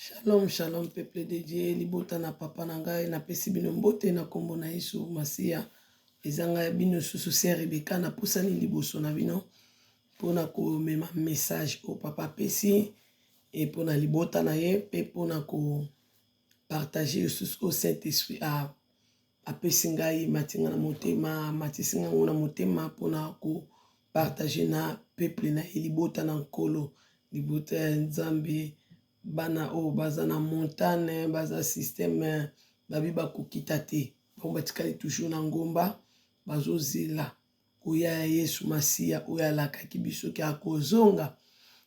Shalom, shalom peuple de Dieu, libota na papa na ngai, napesi bino mbote na kombo na Yesu Masiya. Eza ngai bino susu sœur Rebecca, napusani liboso na bino mpona komema message oyo papa apesi e mpona libota na ye mpe mpona kopartage lisusu oyo Saint Esprit a apesi ngai matinga na motema, amatisi ngai yango na motema mpona ko partager na peuple na ye, libota na Nkolo, libota ya Nzambe, bana oyo baza na montagne, baza système babi bakokita te, bango batikali toujours na ngomba, bazozela koya ya Yesu Masiya oyo alakaki biso ke akozonga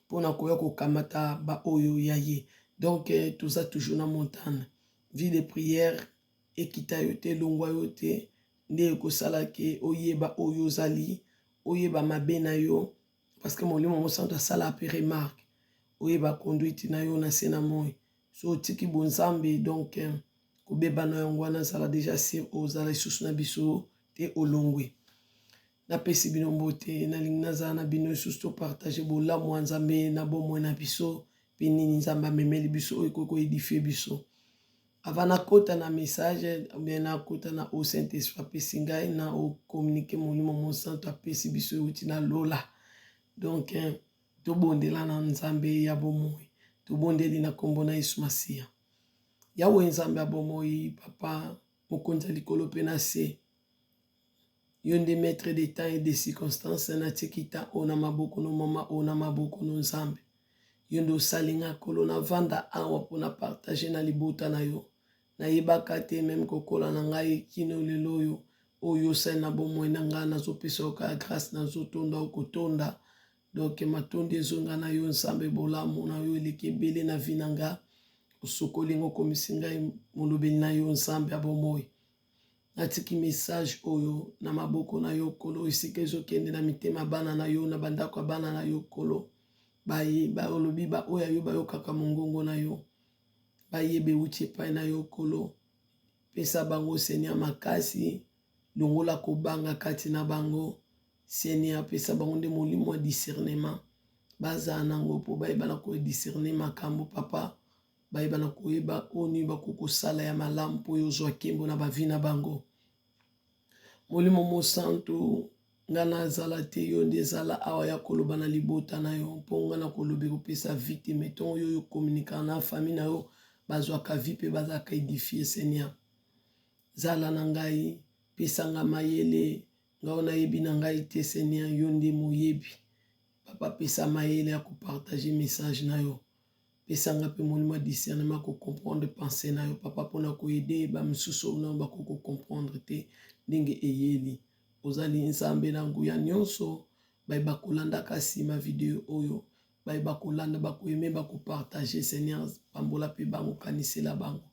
mpona koya kokamata baoyo ya ye. Donc toza toujours na montagne, vie de prière ekita yo te, elongwa yo te, nde ekosala ke oyeba oyo ozali, oyeba mabe na yo, parce que Molimo Mosantu asala pe remarque, oyeba conduite na yo na se na moi. So otiki bonzambe, donc kobeba na yango wana, zala deja sur ozala lisusu na biso te, olongwe. Napesi bino mbote, nalingi nazala na bino lisusu topartage bolamu ya Nzambe na bomoi na biso mpe nini Nzambe amemeli biso oyo ekoki koedifie biso. Avant nakota na message ou bien nakota na oyo Saint Esprit apesi ngai na ocommunike Molimo Mosantu apesi biso euti na lola. Donc tobondela na Nzambe ya bomoi, tobondeli na kombo na Yesu Masiya. Yawe Nzambe ya bomoi, Papa mokonzi ya likolo mpe na se, yo nde maître de temps et de circonstances. Natiki temps oyo na maboko no, mama oyo na maboko no. Nzambe, yo nde osali nga Nkolo navanda awa mpona partage na libota na yo. Nayebaka te meme kokola na ngai kino lelo oyo, oyo osali na bomoi na ngai, nazopesa yo kaka grâce, nazotonda okotonda. Donc matondi ezonga na yo Nzambe, bolamu na yo eleki ebele na vie na nga. Osokoli nga, okomisi ngai molobeli na yo. Nzambe ya bomoi, natiki message oyo na maboko na yo Nkolo, esika ezokende na mitema bana na yo, na bandako ya bana na yo Nkolo. Olobi baoyo ya yo bayokaka mongongo na yo, bayeba euti epai na yo Nkolo. Pesa bango Seigneur makasi, longola kobanga kati na bango Seigneur, pesa bango nde molimo ya discernement, bazala nango mpo bayeba na kodiscerne makambo papa, bayeba na koyeba oyo nini bakoki kosala ya malamu mpo oyo ozwa nkembo na bavi na bango. Molimo Mosantu, nga nazala te, yo nde ezala awa ya koloba na libota na yo, mpo nga na koloba ekopesa vie te, mais ntongo yo okomunikaka na famille na yo, bazwaka vie mpe bazalaka édifie. Seigneur, zala na ngai, pesa nga mayele, nga oyo nayebi na ngai te. Seigneur, yo nde moyebi. Papa, pesa mayele ya kopartage message na yo, pesa nga mpe molimo ya discernement, kocomprendre pensée na yo papa, mpona koaider bamisusu oyo nano bakoki kocomprendre te ndenge eyeli. Ozali Nzambe na nguya nyonso. Bayeba kolandaka nsima video oyo, bayeba kolanda, bakoaimer, bakopartage. Seigneur, pambola mpe bango, kanisela bango.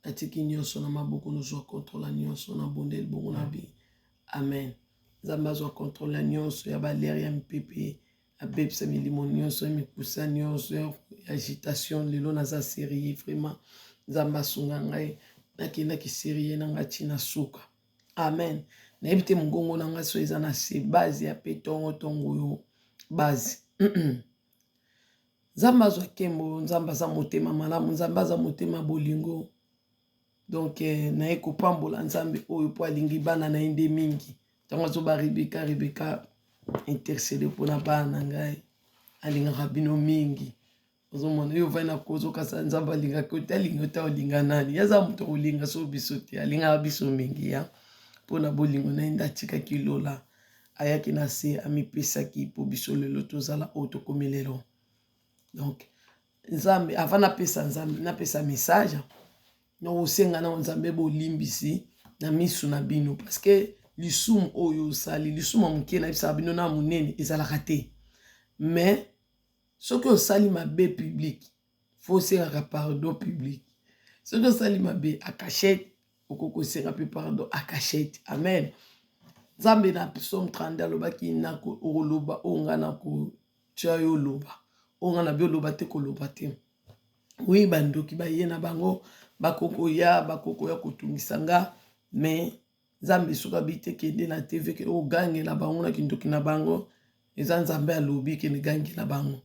Natiki nyonso na maboko, nozwa contrôle nyonso na bondeli bongo na bi amen. Nzambe azwa contrôle ya nyonso ya balere ya mipepe, abebisa milimo nyonso ya mikusa nyonso ya agitation. Lelo naza sérieux vraiment, Nzambe asunga ngai, nakendaki sérieux na ngai ntina suka. Amen. Nayebi te mongongo na ngai so eza na se base ya pe ntongo ntongo oyo base. Nzambe azwa nkembo. Nzambe aza motema malamu, Nzambe aza motema bolingo. Donc naye kopambola Nzambe oyo mpo alingi bana na ye nde mingi. Ntango azoba Rebeka, Rebeka intercede mpona bana na ngai, alingaka bino mingi. Ozomona yo ovandi na kozokasa Nzambe alingaka yo te, alingi yo te, olinga nani? Ye aza moto kolinga so biso te, alingaka biso mingi ya mpona bolingo na ye nde atikaki lola, ayaki na se, amipesaki mpo biso lelo tozala oyo tokomi lelo. Donc Nzambe, avant napesa Nzambe, napesa message, nakosenga na Nzambe bolimbisi na misu na bino, parce que lisumu oyo osali, lisumu ya moke nayebisaka bino na monene ezalaka te, mais soki osali mabe public, fo osengaka pardon public. Soki osali mabe a cachette, okoki kosenga mpe pardon a cachette. Amen. Nzambe na Psaume 32 alobaki okoloba oyo ngai nakotia yo oloba, oyo ngai nabi oloba te, koloba te. Oui, bandoki baye na bango, bakokoya bakokoya kotungisa nga, mais Nzambe soki abi te kende na TV ke ogangela bango na kindoki na bango, eza Nzambe alobi kende gangela bango.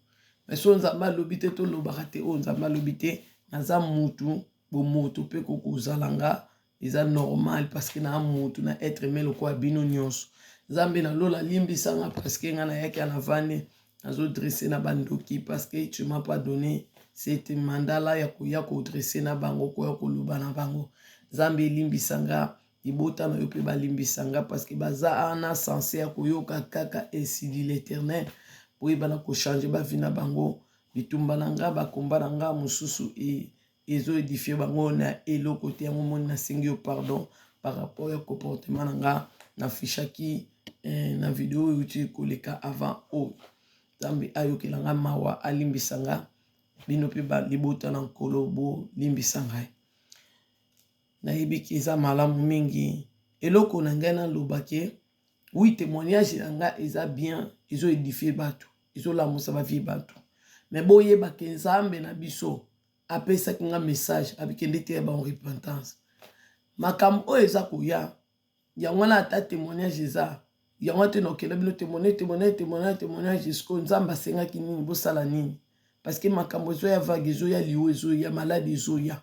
Mais so Nzambe alobi te, tolobaka te oyo Nzambe alobi te. Naza mutu, bomoto pe kokozala nga eza normal parce que na mutu na être humain lokola bino nyonso. Nzambe na lola limbisa nga parce que nga nayaki na vandi nazo dresse na bandoki parce que tu m'as pas donné cette mandat là ya koya ko dresse na bango, koya koloba na bango. Nzambe limbisa nga, libota na yo mpe balimbisa nga parce que baza ana sense ya koyoka kaka ainsi dit l'Éternel, boyebana kochange bavi na bango. Bitumba na nga, bakomba na nga mosusu e ezo edifie bango na eloko te. Yango moni nasengi yo pardon par rapport ya comportement na nga nafishaki na video oyo euti koleka avant oyo. Nzambe ayokela nga mawa, alimbisa nga, bino mpe libota na Nkolo bolimbisa ngai. Nayebi ke eza malamu mingi. Eloko na ngai naloba ke oui, témoignage na nga eza bien, ezo edifie bato, ezolamusa bavie bato, mais boyeba ke Nzambe na biso apesaki nga message abikende te ya bango repentance. Makambo oyo eza koya yango wana, ata témoignage eza yango te, nakokenda bino témoignage, témoignage, témoignage, témoignage jusqu'o Nzambe asengaki nini, bosala nini, parce que makambo ezoya, vague ezoya, liwo ezoya, maladi ezoya.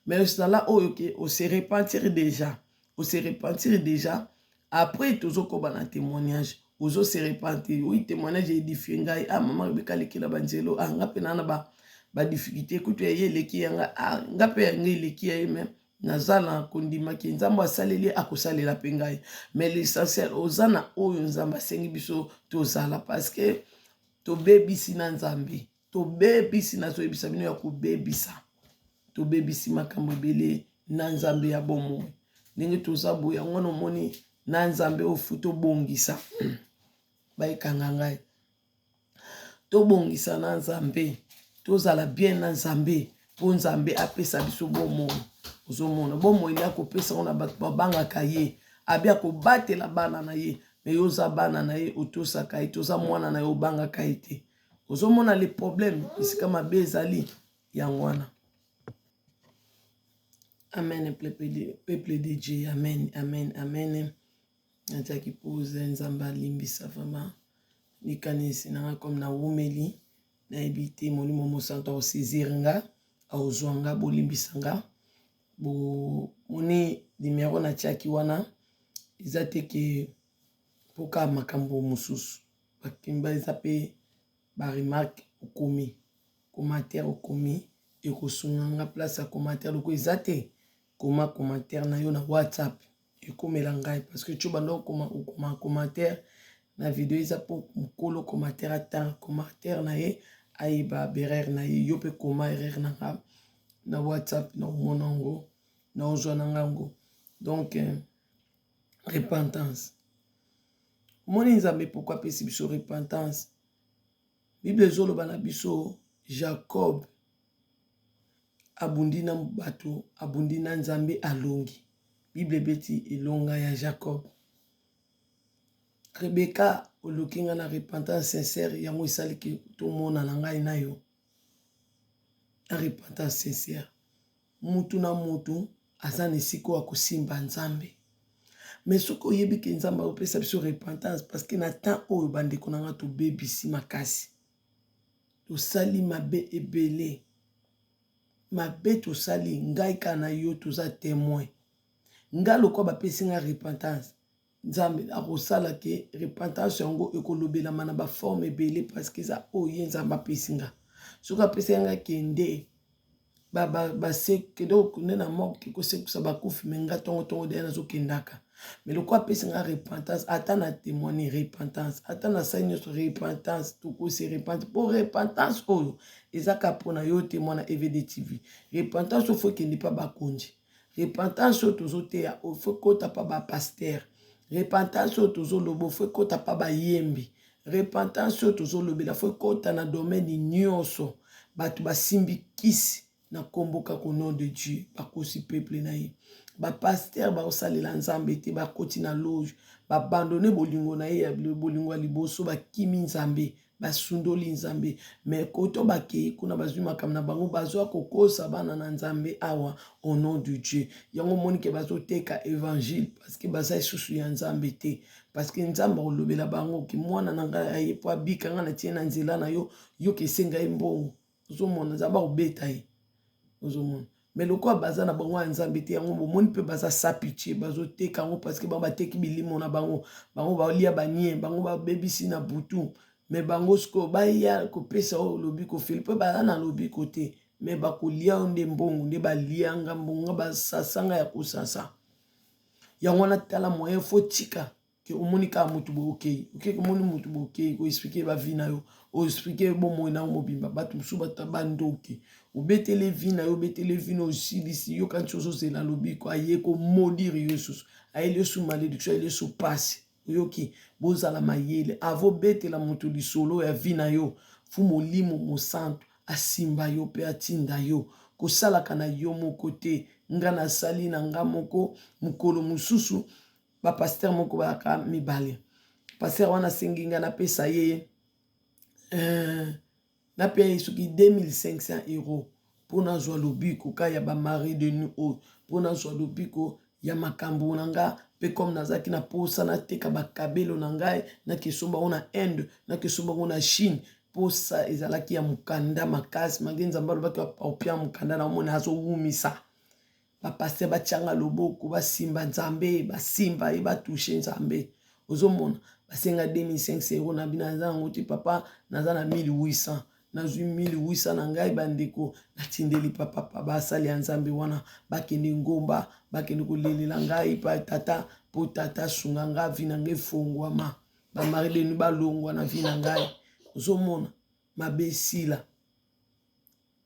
Mais ezala oyo ke ose repentir déjà, ose repentir déjà, après tozokoba na témoignage. Ozo se repentir, oui, témoignage édifie ngai. Ah, mama Rebeka alekela banzelo, ah, nga mpe naa na badifficulté kutu ya ye eleki yanga, ah, nga mpe yanga eleki ya ye, mais naza na kondimaki Nzambe asaleli, akosalela mpe ngai. Mais l'essentiel oza na oyo Nzambe asengi biso tozala, parce que tobebisi na Nzambe, tobebisi, nazoyebisa bino ya kobebisa, tobebisi makambo ebele na Nzambe ya bomoi. Ndenge toza boye, yango wana omoni na Nzambe ofu tobongisa, bayekanga ngai, tobongisa na Nzambe, tozala bien na Nzambe mpo Nzambe apesa biso bomoi. Ozomona bomoi nde akopesa ngo na bato babangaka ye, abi akobatela bana na ye. Mais yo oza bana na ye, otosaka ye, toza mwana na ye, obangaka ye te. Ozomona le problème esika mabe ezali, yango wana. Amen, peuple de Dieu, amen, amen, amen. Natiaki pause, Nzambe alimbisa vraiment likanisi nanga comme nawumeli, nayebi te Molimo Mosantu akosaisir nga, akozwa nga, bolimbisa nga. Bomoni numero natiaki wana eza te ke mpoka makambo mosusu bakimba, eza mpe baremarque okomi, commentaire okomi ekosunga nga. Place ya commentaire loko eza te, koma commentaire na yo na WhatsApp, ekomela ngai, parce que tio banda okoma, okoma commentaire na video eza mpo mokolo commentaire atanga commentaire na ye, ayeba berere na ye. Yo mpe koma erreur na nga na WhatsApp, na omona yango, na ozwa na ngango. Donc repentance, omoni Nzambe pourquoi apesi biso repentance? Bible ezoloba na biso Jacob abundi na bato, abundi na Nzambe, alongi. Bible ebeti elonga ya Jacob. Rebeka, oluki nga na repentance sincère, yango esaliki tomona na ngai na yo na repentance sincère. Mutu na mutu aza na esika oyo akosimba Nzambe, mais soki oyebi ke Nzambe akopesa biso repentance, parce que na temps oyo, bandeko na nga, tobebisi makasi, tosali mabe ebele, mabe tosali, ngai kaka na yo toza témoin. Nga lokwa bapesi nga repentance, Nzambe akosala ke repentance yango ekolobelama na baforme ebele, parce que eza oyo ye Nzambe apesi nga. Soki apesi nga, kende kende okende na morgue kosekusa bakufi, mais nga ntongo ntongo deya nazokendaka. Mais lokola apesi nga repentance, ata na témoigne repentance, ata nasali nyonso repentance, tokose repentir mpo repentance oyo eza kaka mpona yo te, mwana EVD TV. Repentance oyo faut ekende mpa bakonzi. Repentance oyo tozoteya oyo faut ekota mpa bapasteur. Repentance oyo tozoloba oyo faut ekota mpa bayembi. Repentance oyo tozolobela faut ekota na domaine nyonso. Bato basimbi kisi na nkombo kaka au nom de Dieu, bakosi peuple na ye. Bapasteur baosalela Nzambe te, bakoti na loge, babandone bolingo na ye, bolingo ya liboso, bakimi Nzambe, basundoli Nzambe. Mais koto bakei kuna, bazwi makambo na bango, bazwa kokosa bana na Nzambe awa au nom de Dieu. Yango omoni ke bazoteka évangile parce que baza lisusu ya Nzambe te, parce que Nzambe akolobela bango ke mwana na ngai aye po abika, ngai natie na nzela na yo, yo kesenga ye mbongo. Ozomona Nzambe akobeta ye. Ozomona. Mais lokola baza na bango ya Nzambe te, yango bomoni mpe baza sans pitié, bazoteka yango parce que bango bateki bilimo na bango, bango balia banie, bango babebisi na butu. Mais bango sikoyo baya kopesa oyo lobiko feli mpe baza na lobiko te, mais bakolia yo nde mbongo, nde balianga mbongo nga basasanga ya kosasa. Yango wana tala moyen fo tika ke omoni kaka motu boye okei okei omoni motu boye okei koexplike ba vie na yo oexplike bomoi na yo mobimba. Bato mosusu bato bandoki, obetele vie na yo, obetele vie na osilisi yo, kanisi ozozela lobiko, aye komodire yo lisusu, ayeli yo su malédiction, ayeli yo su pasi. Oyoki? Bozala mayele avo betela moto lisolo ya vie na yo, fu molimo mosantu asimba yo mpe atinda yo kosalaka na yo moko te. Nga nasali na nga moko. Mokolo mosusu ba pasteur moko bayaka mibale, pasteur wana asengi nga napesa ye napesa ye soki 2500 euro mpo nazwa lobiko ka ya ba mari de nuit oyo, mpo nazwa lobiko ya makambo na nga. Mpe comme nazalaki na posa nateka bakabelo na ngai, nakesomba yango na Inde, nakesomba yango na Chine, posa ezalaki ya mokanda makasi. Mange Nzambe alobaki opia mokanda na omona azowumisa ba pasteur batianga loboko, basimba Nzambe, basimba ye, batouche Nzambe. Ozomona basenga 2500 euro na bino, naza yango te papa, naza na 1800, nazwi 1800 na ngai. Bandeko, natindeli papa pa basali ya Nzambe wana bakende ngomba, bakende kolelela ngai pa tata, mpo tata asunga nga vi na ngai efongwama, bamari de nuit balongwa na vi na ngai. Ozomona mabe esila.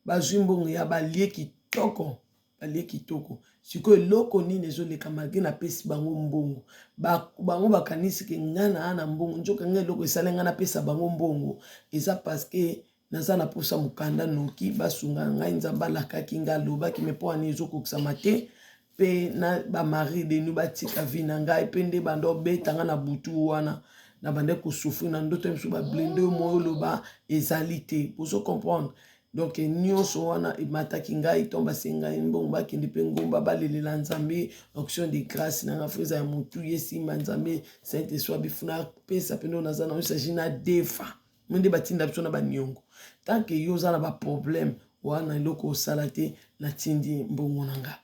Bazwi mbongo ya balie kitoko, balie kitoko. Sikoyo eloko nini ezoleka malgre napesi bango mbongo? Bango bakanisi ke nga naa na mbongo, nzoka nga eloko esali nga napesa bango mbongo eza parce que naza na posa mokanda noki basunga ngai. Nzambe alakaki nga, alobaki me mpo wana ezokokisama te. Mpe na bamari de nuit batika vie na ngai, mpe nde banda obeta nga na butu wana, na banda kosouffrir na ndoto misu bablende oyo moyo oloba ezali te. Bozo comprendre? Donc nyonso wana emataki ngai ntongo basengi ngai mbongo, bakende mpe ngomba balelela Nzambe. Onction de grâce na nga fo eza ya motu ye simba Nzambe Saint Esprit abifuna apesa mpe ndo naza na oyo s'agit na defa mo nde batinda biso na baniongo. Tant que yo oza na baproblème wana, eloko osala te, natindi mbongo na nga.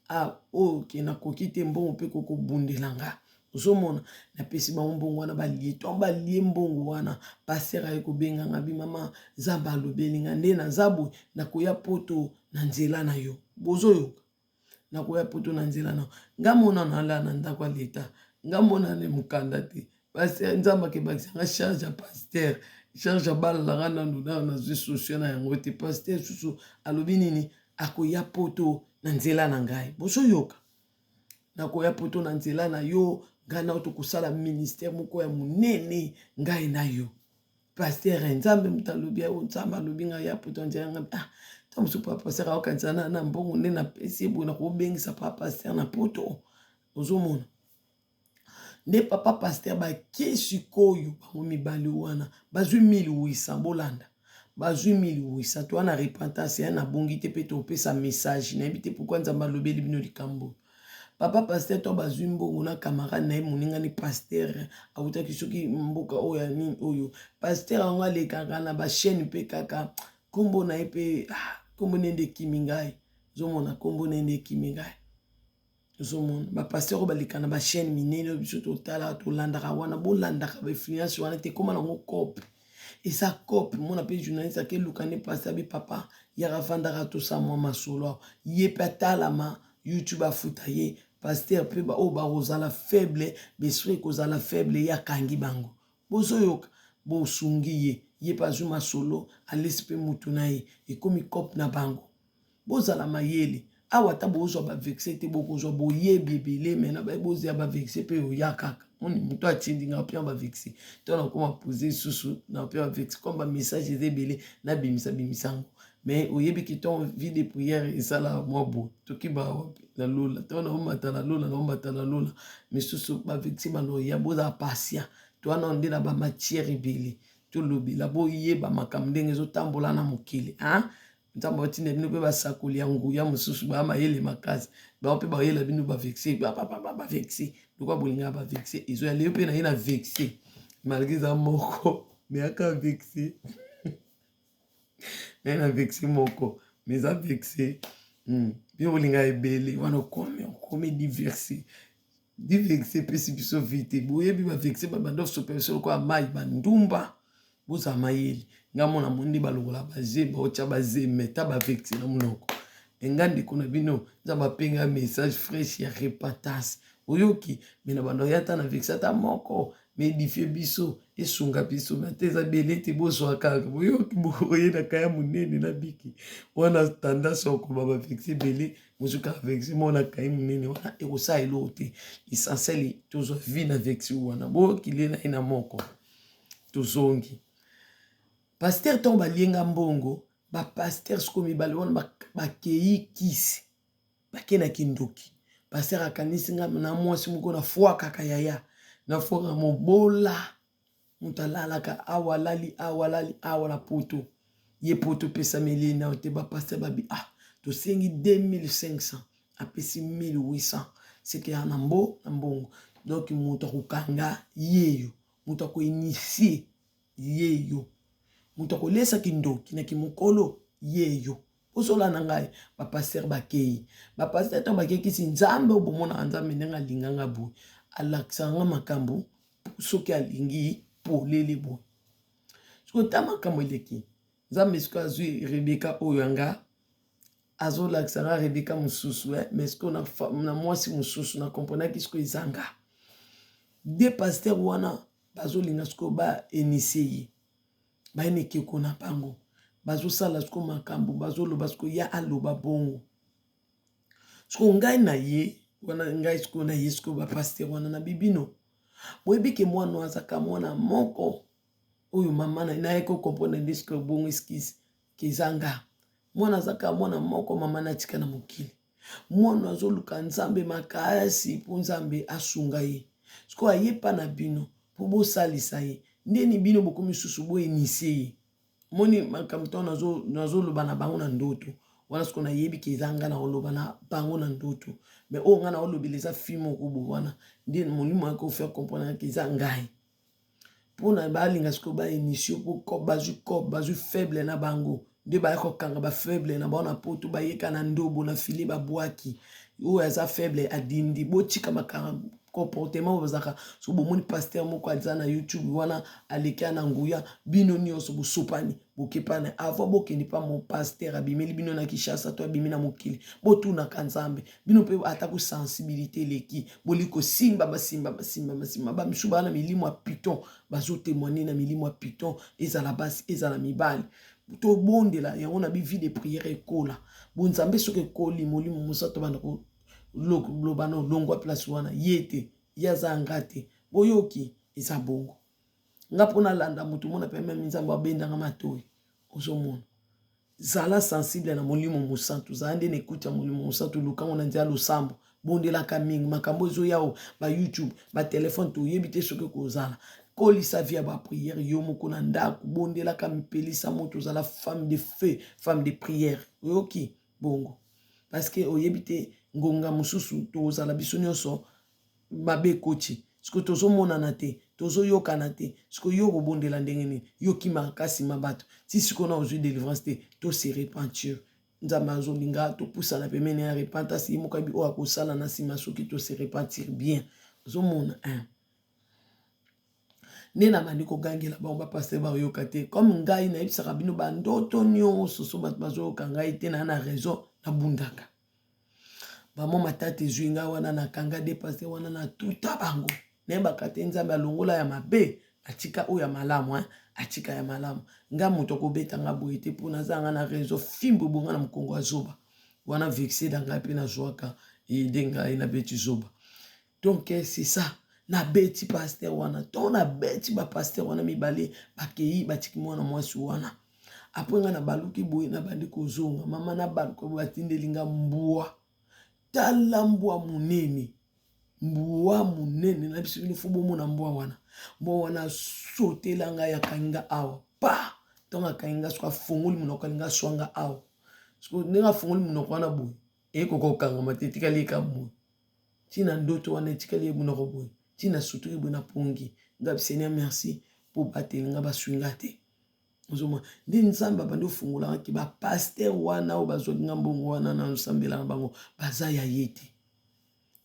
Ah, oyo ke nakoki te, mbongo mpe kokobundela nga. Ozomona, napesi bango mbongo wana, balie to balie mbongo wana. Pasteur aye kobenga nga bi mama, Nzambe alobeli nga nde naza boye, nakoya poto na nzela na yo. Bozoyoka? Nakoya poto na nzela na yo. Nga mona nala na ndako ya leta, nga mona na mokanda te. Pasteur Nzambe akebakisa nga charge ya pasteur, charge ya bana na nga nanu nanu nazwi solution na yango te. Pasteur susu alobi nini? Akoya poto na nzela na ngai. Bozoyoka? Nakoya poto na nzela na yo, ngai na yo tokosala ministère moko ya monene, ngai na yo. Pasteur Nzambe moto alobi oyo, Nzambe alobi ngai ya poto na nzela ngai. Ah, ntango mosusu papa pasteur akokanisa na mbongo nde napesi ye boye, nakobengisa papa pasteur na poto. Ozomona nde papa pasteur bake sikoyo bango mibale wana bazwi 1800. Bolanda, bazwi 1800 to wana repentance ya nabongi te mpe topesa message. Nayebi te pourquoi Nzambe alobeli bino likambo. Papa pasteur to bazwi mbongo na camarade na ye, moningani pasteur awutaki soki mboka oyo ya nini oyo. Pasteur yango alekaka na bachaîne mpe kaka nkombo na ye mpe nkombo nde ekimi ngai. Ozomona, nkombo nde ekimi ngai. Ozomona bapasteur oyo baleka na bachaîne minene oyo biso totala, tolandaka wana, bolandaka bainfluence wana te, ekóma nango cope, eza cope. Mona mpe journaliste akeluka nde pasteur abi papa yaka avandaka tosala mwa masolo awa, ye mpe atalama YouTube afuta ye. Pasteur mpe oyo bakozala faible, baesprit ekozala faible, ye akangi bango. Bozoyoka? Bosungi ye, ye mpe azwi masolo, alesi mpe mutu na ye, ekomi cope na bango. Bozala mayele awa, ata bozwa bavexe te, bokozwa boyebi ebele. Me na baye bozela bavexe mpe oya kaka moni moto atindi nga mpe bavexe to nakoma pose lisusu na mpe bavexe comme bamessage eza ebele, nabimisa bimisa yango. Mais oyebi ki ton vie de prière esala mwa boye, tokiba wapi na lola to naomata na lola, naomata na lola misusu bavexe banoya. Bozala patient, to wana nde na bamatière ebele tolobela, boyeba makambo ndenge ezotambola na mokili, hein? Nzambe atinda bino mpe basakoli ya nguya mosusu baya mayele makasi, bango mpe bayela bino bavexe, bavexe lokola bolingaka bavexe ezoya lelo mpe na ye na vexe malgré eza moko me aka vexe naye na vexe moko me eza vexe. Bino bolinga ebele wana okomi okomi diverse diverse epesi biso vie te. Boyebi ba vexe ba banda osopa biso lokola mai bandumba. Bozala mayele. Nga mona moni nde balongola bazemi baotya bazemi ta ba vexe na monoko. Me nga ndeko na bino nzambe apenga message fresh ya repentance. Oyoki me na banda oya ata na vexe ata moko me edifie biso esunga biso me ata eza bele te bozwa kaka boyoki boye na kaya monene na biki wana tendance ya kokoma ba vexe ebele mosusu kaka vexe moko na kai monene wana ekosala eloko te. L'essentiel tozwa vie na vexe wana boyoki lela ye na moko tozongi pasteur ntango balie nga mbongo bapasteur sikoyo mibale wana bakei kisi bake na kindoki. Pasteur akanisi nga na mwasi moko na fwa kaka yaya na fwaka mobola moto alalaka awa alali awa alali awa na poto ye poto epesameli ye nao te. Bapasteur babi ah tosengi 2500 apesi 1800 seke ya na mbo na mbongo. Donc moto akokanga yeyo, moto akoinitie yeyo, moto akolesa kindoki na kimokolo yeyo. Bozola na ngai bapasteur bakei bapasteur ntango bakei kisi nzambe oyo bomonaka nzambe ndenge alinganga boye alakisaka nga makambo soki alingi polele boye. Soki ota makambo eleki nzambe sikoyo azwi Rebeka oyo yanga azolakisa nga Rebeka mosusu eh? Mais sikoyo na, na mwasi mosusu na komprenaki sikoyo ezanga de pasteur wana bazolinga sikoyo baenisie ye baye na ekeko na bango bazosala sikoyo makambo bazoloba sikoyo ya aloba bongo sikoyo ngai na ye wana ngai sikoyo na ye sikoyo bapasteur wana na bibino boyebi ke mwana oyo azaka mwana moko oyo mama na naye ko comprendre nde sikoyo bongo excuse ke eza nga mwana azaka mwana moko mama natika na mokili mwana azoluka nzambe makasi mpo nzambe asunga ye sikoyo aye pa na bino mpo bosalisa ye ndeni bino bokomi susu boenisie ye moni makambo ntango nazoloba na bango na ndoto wana sikoyo nayebi ke eza nga naoloba na bango na ndoto mais oyo nga naolobela eza fi moko boye wana nde molimo yaki kofaire comprendre ke eza ngai mpona balinga sikoyo bainitie mpo bazwi cop bazwi faible na bango nde baya kokanga bafaible na bango na poto bayeka na ndobo na file babwaki oyo aza faible adindi. Botika makanga comportement oyo bazalaka soki bomoni pasteur moko aza na YouTube wana aleki na nguya bino nyonso bosopani bokepana avant bokende pa mo pasteur abimeli bino na Kinshasa to abimi na mokili botunaka nzambe bino mpe ata ko sensibilité eleki boli kosimba basimba basimba basimba bamisu baa na milimo ya piton bazotémoigne na milimo ya piton ezala basi ezala mibali tobondela yango na bi vie de prière ekola bonzambe soki ekoli molimo mosantu banda koloba na olongwa place wana ye te ye aza nga te boyoki eza bongo nga mpo nalanda moto mona mpe meme nzambe abendanga matoi ozomona zala sensible na molimo mosantu zala nde na ekuti ya molimo mosantu lukango na nzela losambo bondelaka mingi makambo ezoya o ba YouTube batelefone toyebi te soki kozala kolisa vie ya baprière yo moko na ndako bondelaka mipelisa moto ozala femme de feu femme de prière oyoki bongo parce que oyebi te ngonga mosusu tozala biso nyonso mabe ekoti sikoyo tozomonana te tozoyokana te sikoyo yo kobondela ndenge nini yo okimaka kasi ma bato ti sikoyo na ozwi délivrance te to se repentir nzambe azolinga topusana pembeni ya repentance ye moko ayebi oyo akosala na nsima soki to se repentir bien ozomona hein. Nde nabandi kogangela bango bapasteur bayoka te comme ngai nayebisaka bino bandoto nyonso so bato bazoyoka ngai te naa na raison nabundaka bamwa matata ezwi ngai wana nakanga de pasteur wana natuta bango nayebaka te nzambe alongola ya mabe atika oyo ya malamu hein? Atika ya malamu nga moto akobeta nga boye te mpo naza nga na raison fimbo ebonga na mokongo ya zoba wana vexe na ngai mpe nazwaka ede ngai nabeti zoba. Donc c'est ça nabeti pasteur wana to nabeti bapasteur wana mibale bakei batiki mwana mwasi wana apres ngai nabaluki boye nabandi kozonga mama nabaluka boye batindeli nga mbwa tala mbwa monene mbwa monene na biso bino fo bomona mbwa wana mbwa wana asotela ngai akangi nga awa pa ntango akangi nga soki afongoli monoko alingi aswa nga awa soki ndenge afongoli monoko wana boye ekoka kokangama te etikali eka boye ntina ndoto wana etikali ye monoko boye ntina sutuki boye na pongi nga seigneur merci mpo bateli nga baswi nga te. Ozomona nde Nzambe abandi ofungolaka ke bapaster wana oyo bazwaki nga mbongo wana na osambela na bango baza ya ye te.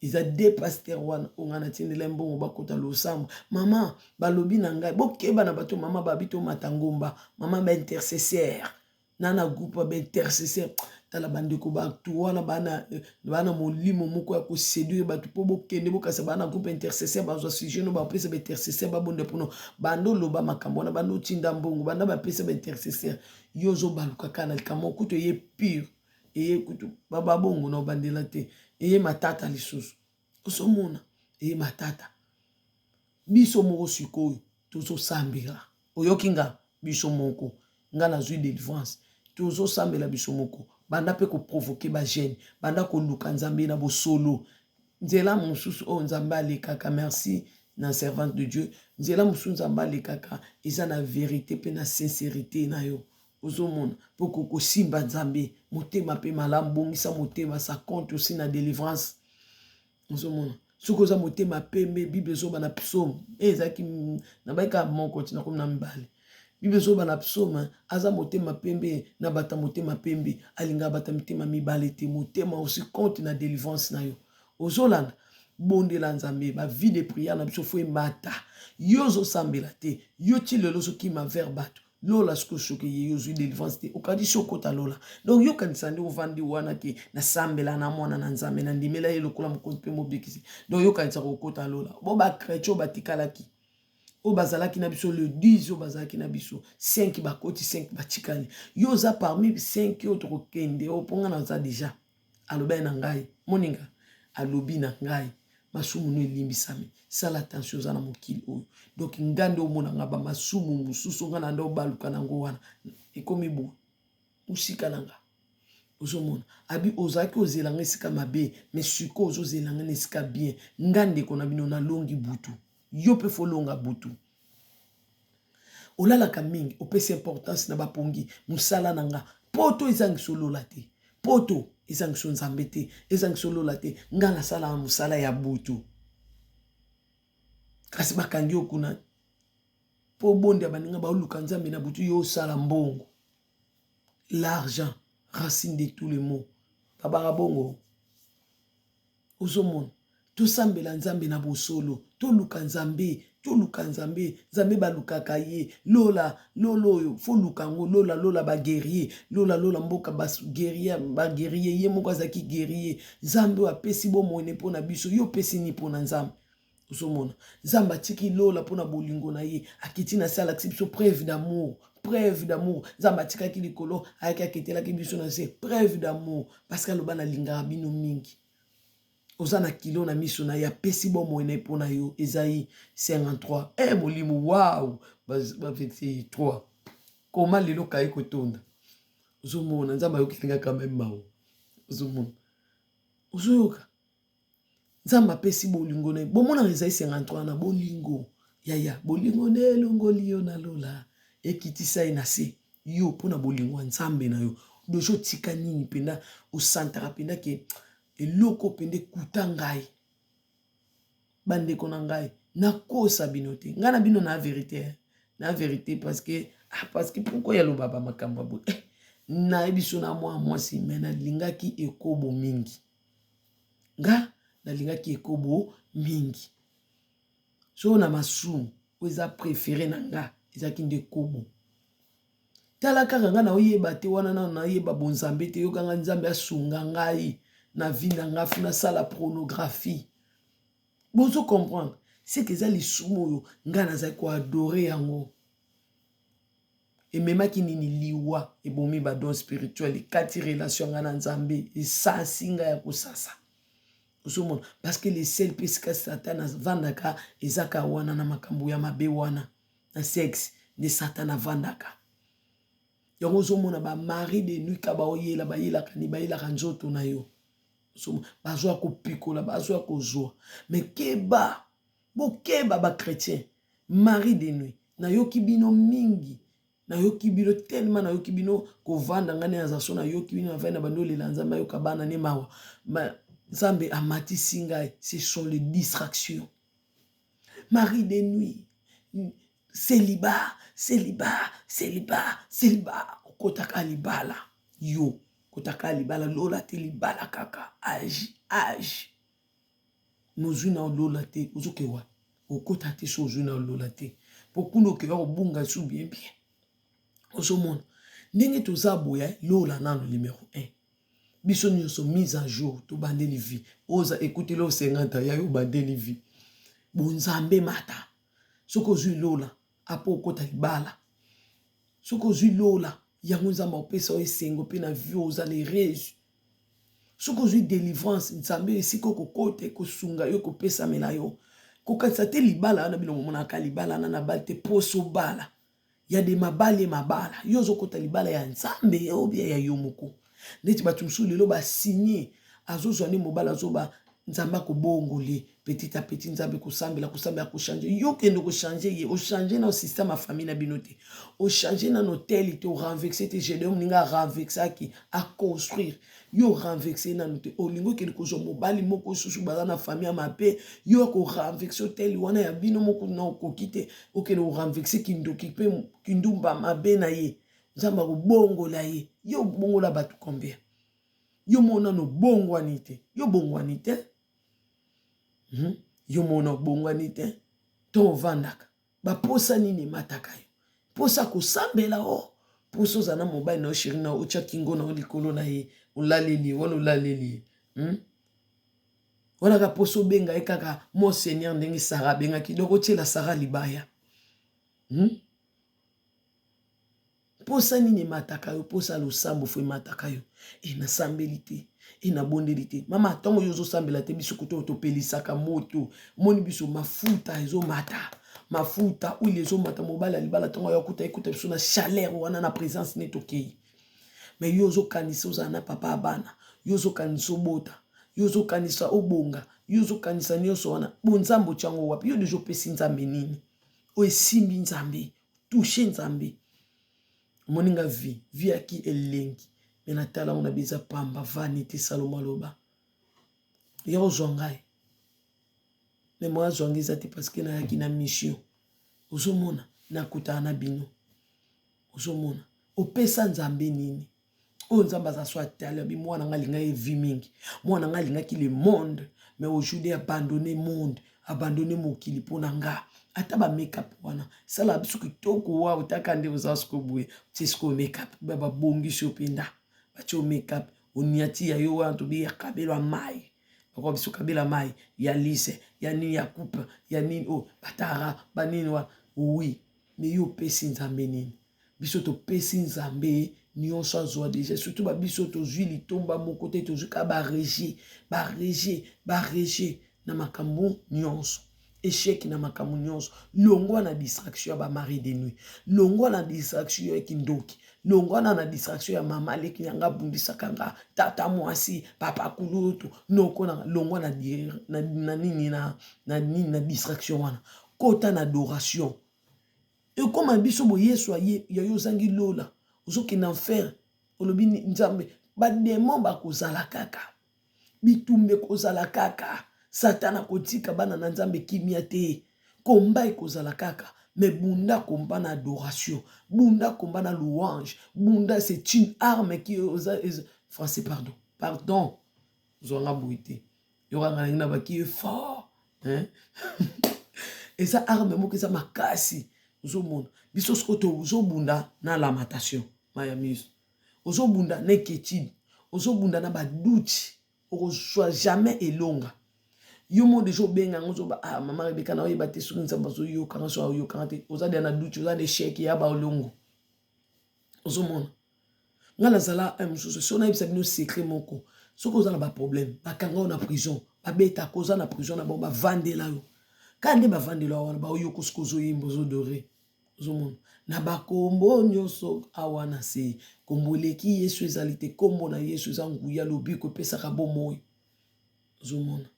Eza de paster wana oyo ngai natindela mbongo bakota losambo. Mama balobi na ngai bokeba na bato, mama babi tomata ngomba, mama baintercesseur na na groupe ya baintercesseur. Tala bandeko, bato wana bana molimo moko ya koseduire bato mpo bokende bokasa. Bana groupe intercesseur bazwa sujet no, bapesa baintercesseur babonde mpono bando oloba makambo wana, bando otinda mbongo, banda bapesa baintercesseur. Yo ozobaluka kaka na likambo kutu eye pire, eye kutu babongo na obandela te, eye matata lisusu. Ozomona eye matata. Biso moko sikoyo tozosambela, oyoki nga? Biso moko, nga nazwi délivrance, tozosambela biso moko. Banda mpe koprovoquer bajeûne, banda koluka Nzambe na bosolo. Nzela mosusu oyo Nzambe alekaka, merci na servante de Dieu, nzela mosusu Nzambe alekaka eza na vérité mpe na sincérité na yo. Ozomona mpo kosimba Nzambe motema mpe malamu, bongisa motema, ça compte aussi na délivrance. Ozomona soki oza motema pembe, Bible ezoba na Psaume e ezalaki nabayika moko ntina komi na mibale. Bible ezoba na Psaume, aza motema pembe na bato ya motema pembe, alingaka bato ya mitema mibale te. Motema aussi compte na délivrance na yo. Ozolanda, bondela Nzambe. Bavie de prière na biso faut emata. Yo ozosambela te, yo ti lelo ozokima vers bato. Lola sikoyo soki ye yo ozwi délivrance te, okandisi okota lola. Donc yokanisa nde ovandi wana ke nasambela na mwana na Nzambe, nandimela ye lokola mokonzi mpe mobikisi, donc yokanisa kokota lola. Bo bachrétien oyo batikalaki, oyo bazalaki na biso le 10, oyo bazalaki na biso 5 bakoti, 5 batikali. Yo oza parmi 5 oyo tokokende oyo? Mpo nga naza déjà. Alobaki na ngai, moninga alobi na ngai: "Masumu no elimbisami, sala attention, oza na mokili oyo." Donc nga nde omona nga bamasumu mosusu nga na nde obaluka nango wana ekomi boye mosika na nga. Ozomona abi ozalaki ozela nga esika mabe, mais sikoyo ozozela nga na esika bien. Nga ndeko na bino nalongi butu, yo mpe folonga butu. Olalaka mingi, opesi importance na bapongi. Mosala na nga, poto ezangisa olola te, poto ezangisa Nzambe te, ezangisa olola te. Nga nasalaka mosala ya butu, kasi bakangi yo kuna mpo obonde. Baninga baoluka Nzambe na butu, yo osala mbongo. L'argent, racine de tous les maux, babaka bongo. Ozomona, tosambela Nzambe na bosolo, toluka Nzambe, toluka Nzambe. Nzambe balukaka ye. Lola, lola oyo faut luka yango. Lola, lola baguerrier, lola, lola mboka baguerrier, baguerrier. Ye moko azalaki guerrier. Nzambe oyo apesi bomoi ne mpo na biso, yo opesi nini mpo na Nzambe? Ozomona, Nzambe atiki lola mpo na bolingo na ye, akiti na se, alakisi biso preuve d'amour, preuve d'amour. Nzambe atikaki likolo, ayaki aketelaki biso na se, preuve d'amour, parce que aloba: "Nalingaka bino mingi." Oza na kilo na miso na ye, apesi bomoi na ye mpo na yo. Ezai 53 e molimo waw ba 3 koma lelo kaye kotonda. Ozomona, Nzambe ayokilinga quand même mawa. Ozomona, ozoyoka, Nzambe apesi bolingo na ye. Bomonaka Ezai 53 na bolingo yaya, bolingo nde elongoli yo na lola, ekitisa ye na se. Yo mpona bolingo ya Nzambe na yo, deja otika nini mpenza? Osantaka mpenza ke eloko mpenza ekuta ngai. Bandeko na ngai, nakosa bino te, ngai na bino na vérité, na vérité, parce que ah, parce que pourquoi yaloba bamakambo ya boye eh, nayebi so na mwa mwasi, mais nalingaki ekobo mingi. Nga nalingaki ekobo mingi. So na masumu oyo eza préféré na nga ezalaki nde ekobo. Tala kaka ngai, naoyeba te wana, nano nayeba bonzambe te. Yokanga, Nzambe asunga ngai na vie na ngai, faut nasala pornographie. Bozo comprendre seke eza lisumu oyo ngai nazali koadorer yango. Ememaki nini? Liwa. Ebomi badon spirituel, ekati relation ngai na Nzambe, esasi ngai ya kosasa. Ozomona, parce que le sel mpe esika Satan avandaka ezaka wana na makambo ya mabe wana, na sexe nde Satan avandaka. Yango ozomona bamari de nuit ka baoyela, bayelaka ni bayelaka nzoto na yo, bazwa kopikola, bazwa kozwa. Mais keba, bokeba bachrétien, mari de nuit. Nayoki bino mingi, nayoki bino tellement, nayoki bino kovanda. Ngai nde naza so, nayoki bino, navandi na bandi olela. Nzambe ayoka bana ne mawa. Nzambe amatisi ngai. Ce sont les distractions, mari de nuit. Celibat, celibat, celibat, celibat. Okotaka libala yo, okotaka libala lola te, libala kaka age age. Nozwi na lola te, ozokewa okota te so ozwi na lola te, po kuna okewa kobunga su bien bien. Ozomona ndenge toza boye, lola nano numero 1. Biso nyonso mise à jour, tobandeli vie. Oza ekuteli o 50 ya yo, obandeli vie. Bonzambe mata. Soki ozwi lola, apo okota libala. Soki ozwi lola, yango Nzambe akopesa yo esengo mpe na vie ozala heureuse. Soki ozwi délivrance, Nzambe esika okokota ekosunga yo, ekopesamela yo. Kokanisa te libala wana, bino bomonaka libala wana na bali te, poso bala ya de mabali e mabala. Yo ozokota libala ya Nzambe obia ya yo moko. Neti bato mosusu lelo basigne, azozwa nde mobali, azoba Nzambe akobongole petit à petit. Nzambe kosambela, kosambela, kochange yo, kende kochange ye, ochange na système ya famille na bino te, ochange nano hôtel te, orenverse te. Gédéon moninga arenversaki, aconstruire. Yo renverse nano te, olingi okende kozwa mobali moko susu baza na famille ya mabe. Yo akorenverse hôtel wana ya bino moko na okoki te, okende korenverse kindoki mpe kindumba mabe na ye. Nzambe akobongola ye. Yo obongola bato combien? Yo mona obongwani te, yo bongwani te, Yo mona obongwani te. To ovandaka, baposa nini emataka yo? Mposa kosambela, o mposa oza na mobali na yo, chéri na yo, otya kingo na yo likolo na ye, olaleli ye wana, olaleli ye, Wana kaka mposa obenga ye kaka mon seigneur, ndenge Sara abengaki. Donc otiela Sara libaya, Mposa nini emataka yo? Mposa losambo fo emataka yo. E nasambeli te, e nabondeli te. Mama, ntango yo ozosambela te, biso kutu topelisaka moto. Moni biso mafuta ezomata, mafuta huile ezomata. Mobali ya libala ntango ayo akuta, ekuta biso na chaleur wana, na présence ne tokei. Mais yo ozokanisa ozala na papa ya bana, yo ozokanisa obota, yo ozokanisa obonga, yo ozokanisa nyonso wana. Bonzambe otyango wapi? Yo deja opesi Nzambe nini oyo esimbi Nzambe, touche Nzambe? Omoninga vie, vie yaki elengi, me natala ngo na biza pamba, vanité. Salomo aloba ya ozwa ngai, me mo azwa ngai eza te, parce que nayaki na mission. Ozomona nakutana na bino, ozomona opesa Nzambe nini oyo Nzambe aza so atali abi: mwana ngai alingaki vie mingi, mwana ngai alingaki le monde, mais aujourd'hui abandonne monde, abandonne mokili mpo na nga. Ata bamakeup wana sala biso kitoko wa otaka nde oza siko boye, tie sikoyo makeup, babongisi yo mpenza, batie yo makeup, oniati ya yo wana. Tobi ya kabelwa mai, bakoka biso kabela mai ya lise ya nini, ya coupe ya nini oyo batara banini wana. Oui, mais yo opesi Nzambe nini? Biso topesi Nzambe nyonso, azwa deja. Surtout babiso tozwi litomba moko te, tozwi kaka barejet, barejet, barejet na makambo nyonso, échec na makambo nyonso. Longwa na distraction ya bamari de nuit, longwa na distraction ya kindoki, longwa na distraction ya mama aleki na nga, abundisaka nga, tata mwasi, papa kulutu, noko na. Longwa na nini, na nini, na distraction wana. Kota na adoration. Ekóma biso boye, Yesu aye ya yo, ozangi lola, ozokende enfer. Olobi Nzambe, badémon bakozala kaka, bitumba ekozala kaka, Satana akotika bana na Nzambe kimia te, komba ekozala kaka. Mais bunda komba na adoration, bunda komba na louange, bunda. C'est une arme qui oza français. Pardon, pardon, zwanga boye te, yokanga ndenge na baki ye fort, hein? Eza arme moko eza makasi. Ozomona biso sikoyo tozobunda na lamentation, maya miso, ozobunda na inquiétude, ozobunda na badoutes, okozwa jamais elonga. Yo mo deja obenga yango, ozoba: ah, mama Rebeka, na oyeba te soki Nzambe azoyokanga, so aoyokanga te. Oza deya na doute, oza na échec ya baolongo. Ozomona nga nazala mosusu so nayebisa bino secret moko. Soki oza na baproblème, bakanga yo na prison, babetaka, oza na prison na bango, bavandela yo kaka nde bavandela wana, baoyoka soki ozoyimba, ozodore. Ozomona na bakombo nyonso awa na se, kombo eleki Yesu ezali te. Kombo na Yesu eza nguya, lobiko, epesaka bomoi. Ozomona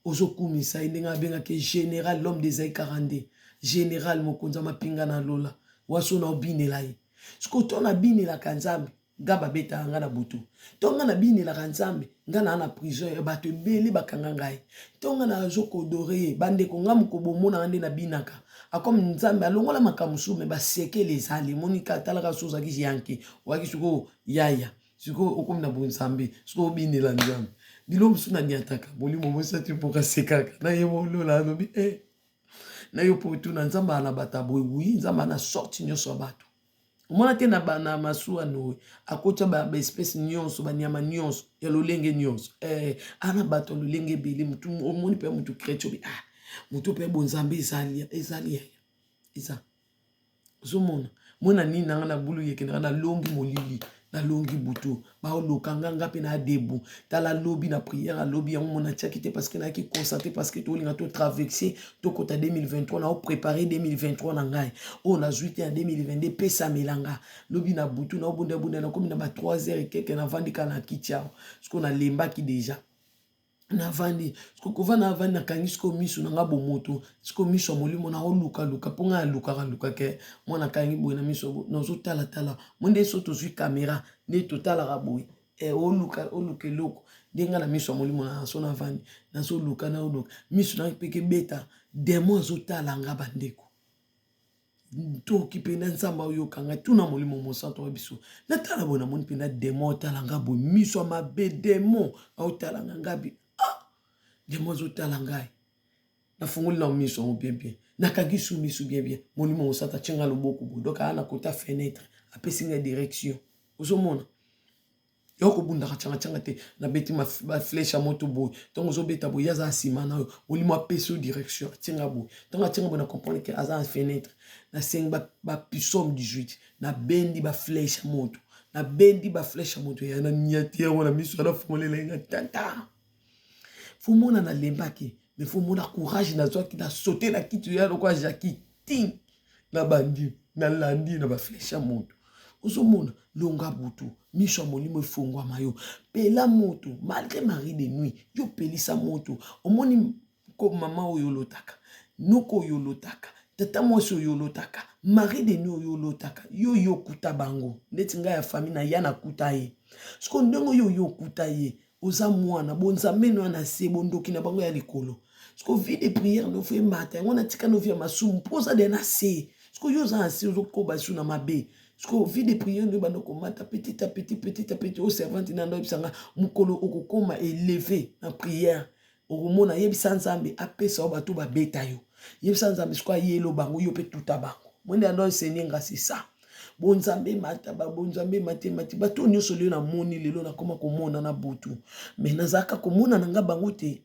ozokumisa ye ndenge abengaki général, l'homme d'Esaïe 42, général, mokonzi ya mapinga na lola. Waso na obinela ye sikoyo, to nabinelaka Nzambe. Nga babetaka nga na butu to nga nabinelaka Nzambe, nga naa na prison ya bato ebele bakanga ngai to nga nazokodore ye. Bandeko, nga moko bomonaka nde nabinaka akomi Nzambe alongola makambo mosusu, me basekele ezali monika. Talaka so ozalaki yanke, oyaki sikoyo yaya, sikoyo okomi na bonzambe, sikoyo obinela Nzambe. Biloko mosusu naniataka molimo mosati mpoka sekaka na ye molola alobi eh, na yo mpo otuna Nzambe ana bato boye. Wi, Nzambe ana sorti nyonso ya bato. Omona te na masuwa Noe akotya baespèce nyonso, banyama nyonso ya lolenge nyonso. Eh, ana bato ya lolenge ebele. Mutu omoni mpe mutu chrétien obi, ah, mutu mpe bonzambe ezali, ezali yaya, eza ozomona mwana nini nanga na bulu yekendaka. Nalongi molili, nalongi butu, baoloka nga, nga mpe na debu. Tala, lobi na prière, alobi yango mona atiaki te parce que nayaki concentré, parce que tolinga totraverse, tokota 2023. Na oprépare 2023 na ngai oyo nazwi te ya 2022, epesamela nga. Lobi na butu naobundabunda, nakomi na ba 3 heures ekeke, navandi kaka na kiti awa. Sikoyo nalembaki déjà, navandi siko kovanda, navandi, nakangi sikoyo miso na nga bomoto, sikoyo miso ya molimo naolukaluka, mpo ngai alukaka lukaka mwana. Akangi boye na miso, nazotalatala mo nde so tozwi caméra nde totalaka boye. Eh, oluka oluka eloko nde ngai na miso ya molimo na so navandi, nazoluka, naoluka miso na mpe kebeta démon azotala nga. Bandeko, ntoki mpenza Nzambe ayoka ngai, tuna Molimo Mosantu wa biso. Natala boye, namoni mpenza démon otala nga boye, miso ya mabe, démon aotala nga. Ngabi, ah, démon azotala ngai. Nafungoli na miso yango bien bien, nakangi su miso bien bien. Molimo Mosantu atie nga loboko boye, donc aya na kota fenêtre, apesi ngai direction. Ozomona yo kobundaka tianga-tianga te. Nabeti baflèche ya moto boye. Ntango ozobeta boye, ye aza na nsima na yo. Molimo apesi yo direction, atienga boye. Ntango atienga boye, na comprendre ke aza na fenêtre. Nasengi bapsaume 18, nabendi baflèche ya moto, nabendi baflèche ya moto ya na niati yango na miso, nafongolela nga tata. Faut mona nalembaki, mais faut mona courage nazwaki, na saute na kiti ya lokola Jacki Ting, nabandi, nalandi na baflèche ya moto. Ozomona, longa butu, miso ya molimo efongwama yo, pela moto malgré mari de nuit yo, pelisa moto. Omoni ko mama oyo olotaka, noko oyo olotaka, tata mwasi oyo olotaka, mari de nuit oyo olotaka, yo yo okuta bango ndeti ngai ya famille na ya nakuta ye. Siko ndenge oyo yo okuta ye, oza mwana bonzambe no ya na se, bondoki na bango ya likolo. Siko vie de prière no faut emata yango. Natika no vie ya masumu mpo oza de na se. Siko yo oza na se, ozokoba su na mabe. Siko vie de prière no ebanda komata petit à petit, petit à petit. Oyo servante na ndo oyebisanga, mokolo okokoma élevé na prière, okomona. Yebisa Nzambe apesa yo bato babeta yo. Yebisa Nzambe siko ayelo bango, yo mpe tuta bango. Mwende ando enseigné nga, c'est ça. Bonzambe emata, bonzambe emati, emati. Bato nyonso lelo namoni, lelo nakoma komona na butu, mais nazalaka komona na nga bango te.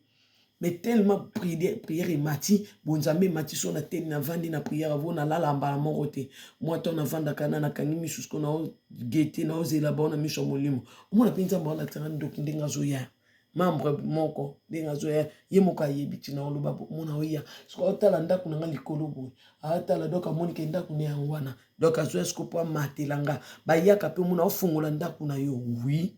Mais tellement prière emati, bonzambe emati, so nateli, navandi na prière avo, nalala mbala moko te. Mwa to navandaka na nakangi miso, siko naogete, naozela bao na miso ya molimo. Omona mpe Nzambe aolakisanga ndoki ndenge azoya, membre moko ndenge azoya, ye moko ayebi ntina oloba. Mona oya siko aotala ndako na nga likolo boye, aotala, donc amonike ndako ne yango wana. Donc azoya siko mpo amatela nga. Bayaka mpe omona ofungola ndako na yo. Wi,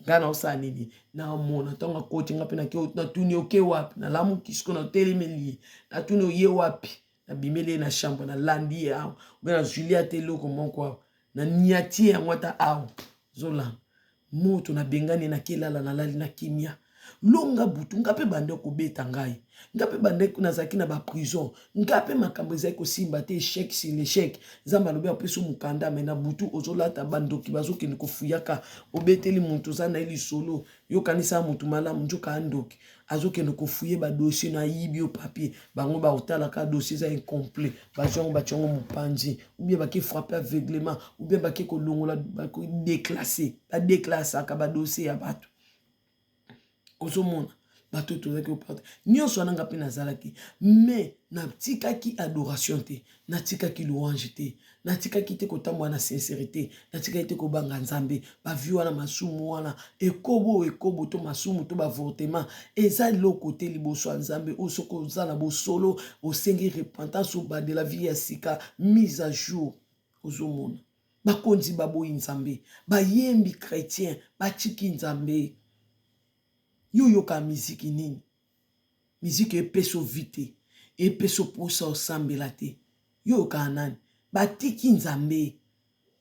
ngai naosala nini? Naomona ntango akoti nga mpe natuni: "Oke wapi?" Nalamuki siko, natelemeli ye, natuni: "Oye wapi?" Nabimeli ye na chambre, nalandi ye awa, obe nazwili ata eloko moko awa, naniati ye yango ata awa, zolanda moto. Nabengani, nakelala, nalali na kimia. Longa butu. Nga mpe bande kobeta ngai, nga mpe bande nazalaki na baprison, nga mpe makambo ezali kosimba te, échec sur l'échec. Nzambe alobi apesi mokanda, me na butu ozolata bandoki, bazokende kofuyaka. Obeteli moto, oza na ye lisolo, yokanisa motu malamu, nzoka ya ndoki azokende kofuye badossier na ayibi yo papier. Bango bakotalaka dossier eza incomplet, bazwi yango, batia yango mopanzi, ou bien bake frappe aveuglement, ou bien bake kolongola, bakodéclasse, badéclassaka badossier ya bato. Ozomona bato tozalaki oparte nyonso wana, nga mpe nazalaki, mais natikaki adoration te, natikaki louange te, natikaki te kotambola na sincérité, natikaki te kobanga Nzambe. Bavie wana, masumu wana, ekobo, ekobo to masumu to baavortement eza eloko te liboso ya Nzambe. Oyo soki oza na bosolo, osengi repentance, obandela vie ya sika, mise à jour. Ozomona bakonzi baboyi Nzambe, bayembi chrétien batiki Nzambe. Yo oyoka miziki nini? Miziki epesa ovi te, epesa oposa osambela te. Yo oyokaka nani? Batiki Nzambe.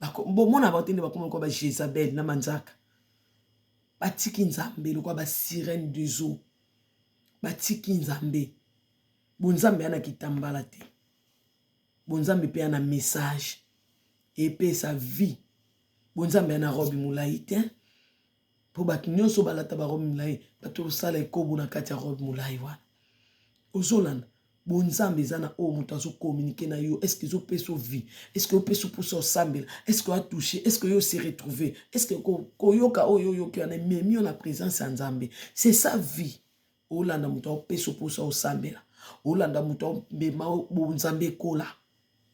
Bomona bango te nde bakoma lokola ba Jezabel na manzaka. Batiki Nzambe lokola ba sirène des eaux. Batiki Nzambe. Bonzambe ya na kitambala te. Bonzambe pe ya na message. Epesa vie. Bonzambe ya na robe molayi te. Po bato nyonso balata ba robe molayi, bato kosala ekobo na kati ya robe molayi wana. Ozolanda? Bonzambe eza na oyo moto azo communiquer na yo, est ce que ezopesa yo vie? Est ce que opesa mposa osambela? Est ce que oa touche? Est ce que yo se retrouver? Est ce que koyoka oyo oyoki wana ememi yo na présence ya Nzambe? C'est ça vie. Olanda moto aopesa mposa osambela, olanda moto amema bonzambe ekola.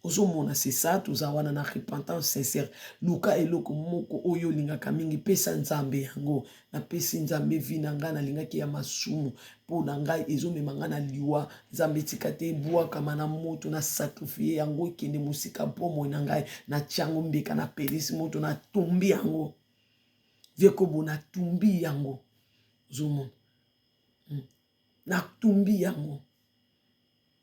Ozomona, c'est ça, toza wana na repentance sincère. Luka eloko moko oyo olingaka mingi, pesa Nzambe yango. Napesi Nzambe vie na ngai, nalingaki ya masumu mpo na ngai ezomema ngai na liwa. Nzambe tika te ebwakama na moto, na sacrifier yango ekende mosika bomoi na ngai, natia yango mbeka, napelisi moto, natumbi yango. Vie kobo, natumbi yango. Ozomona, natumbi yango.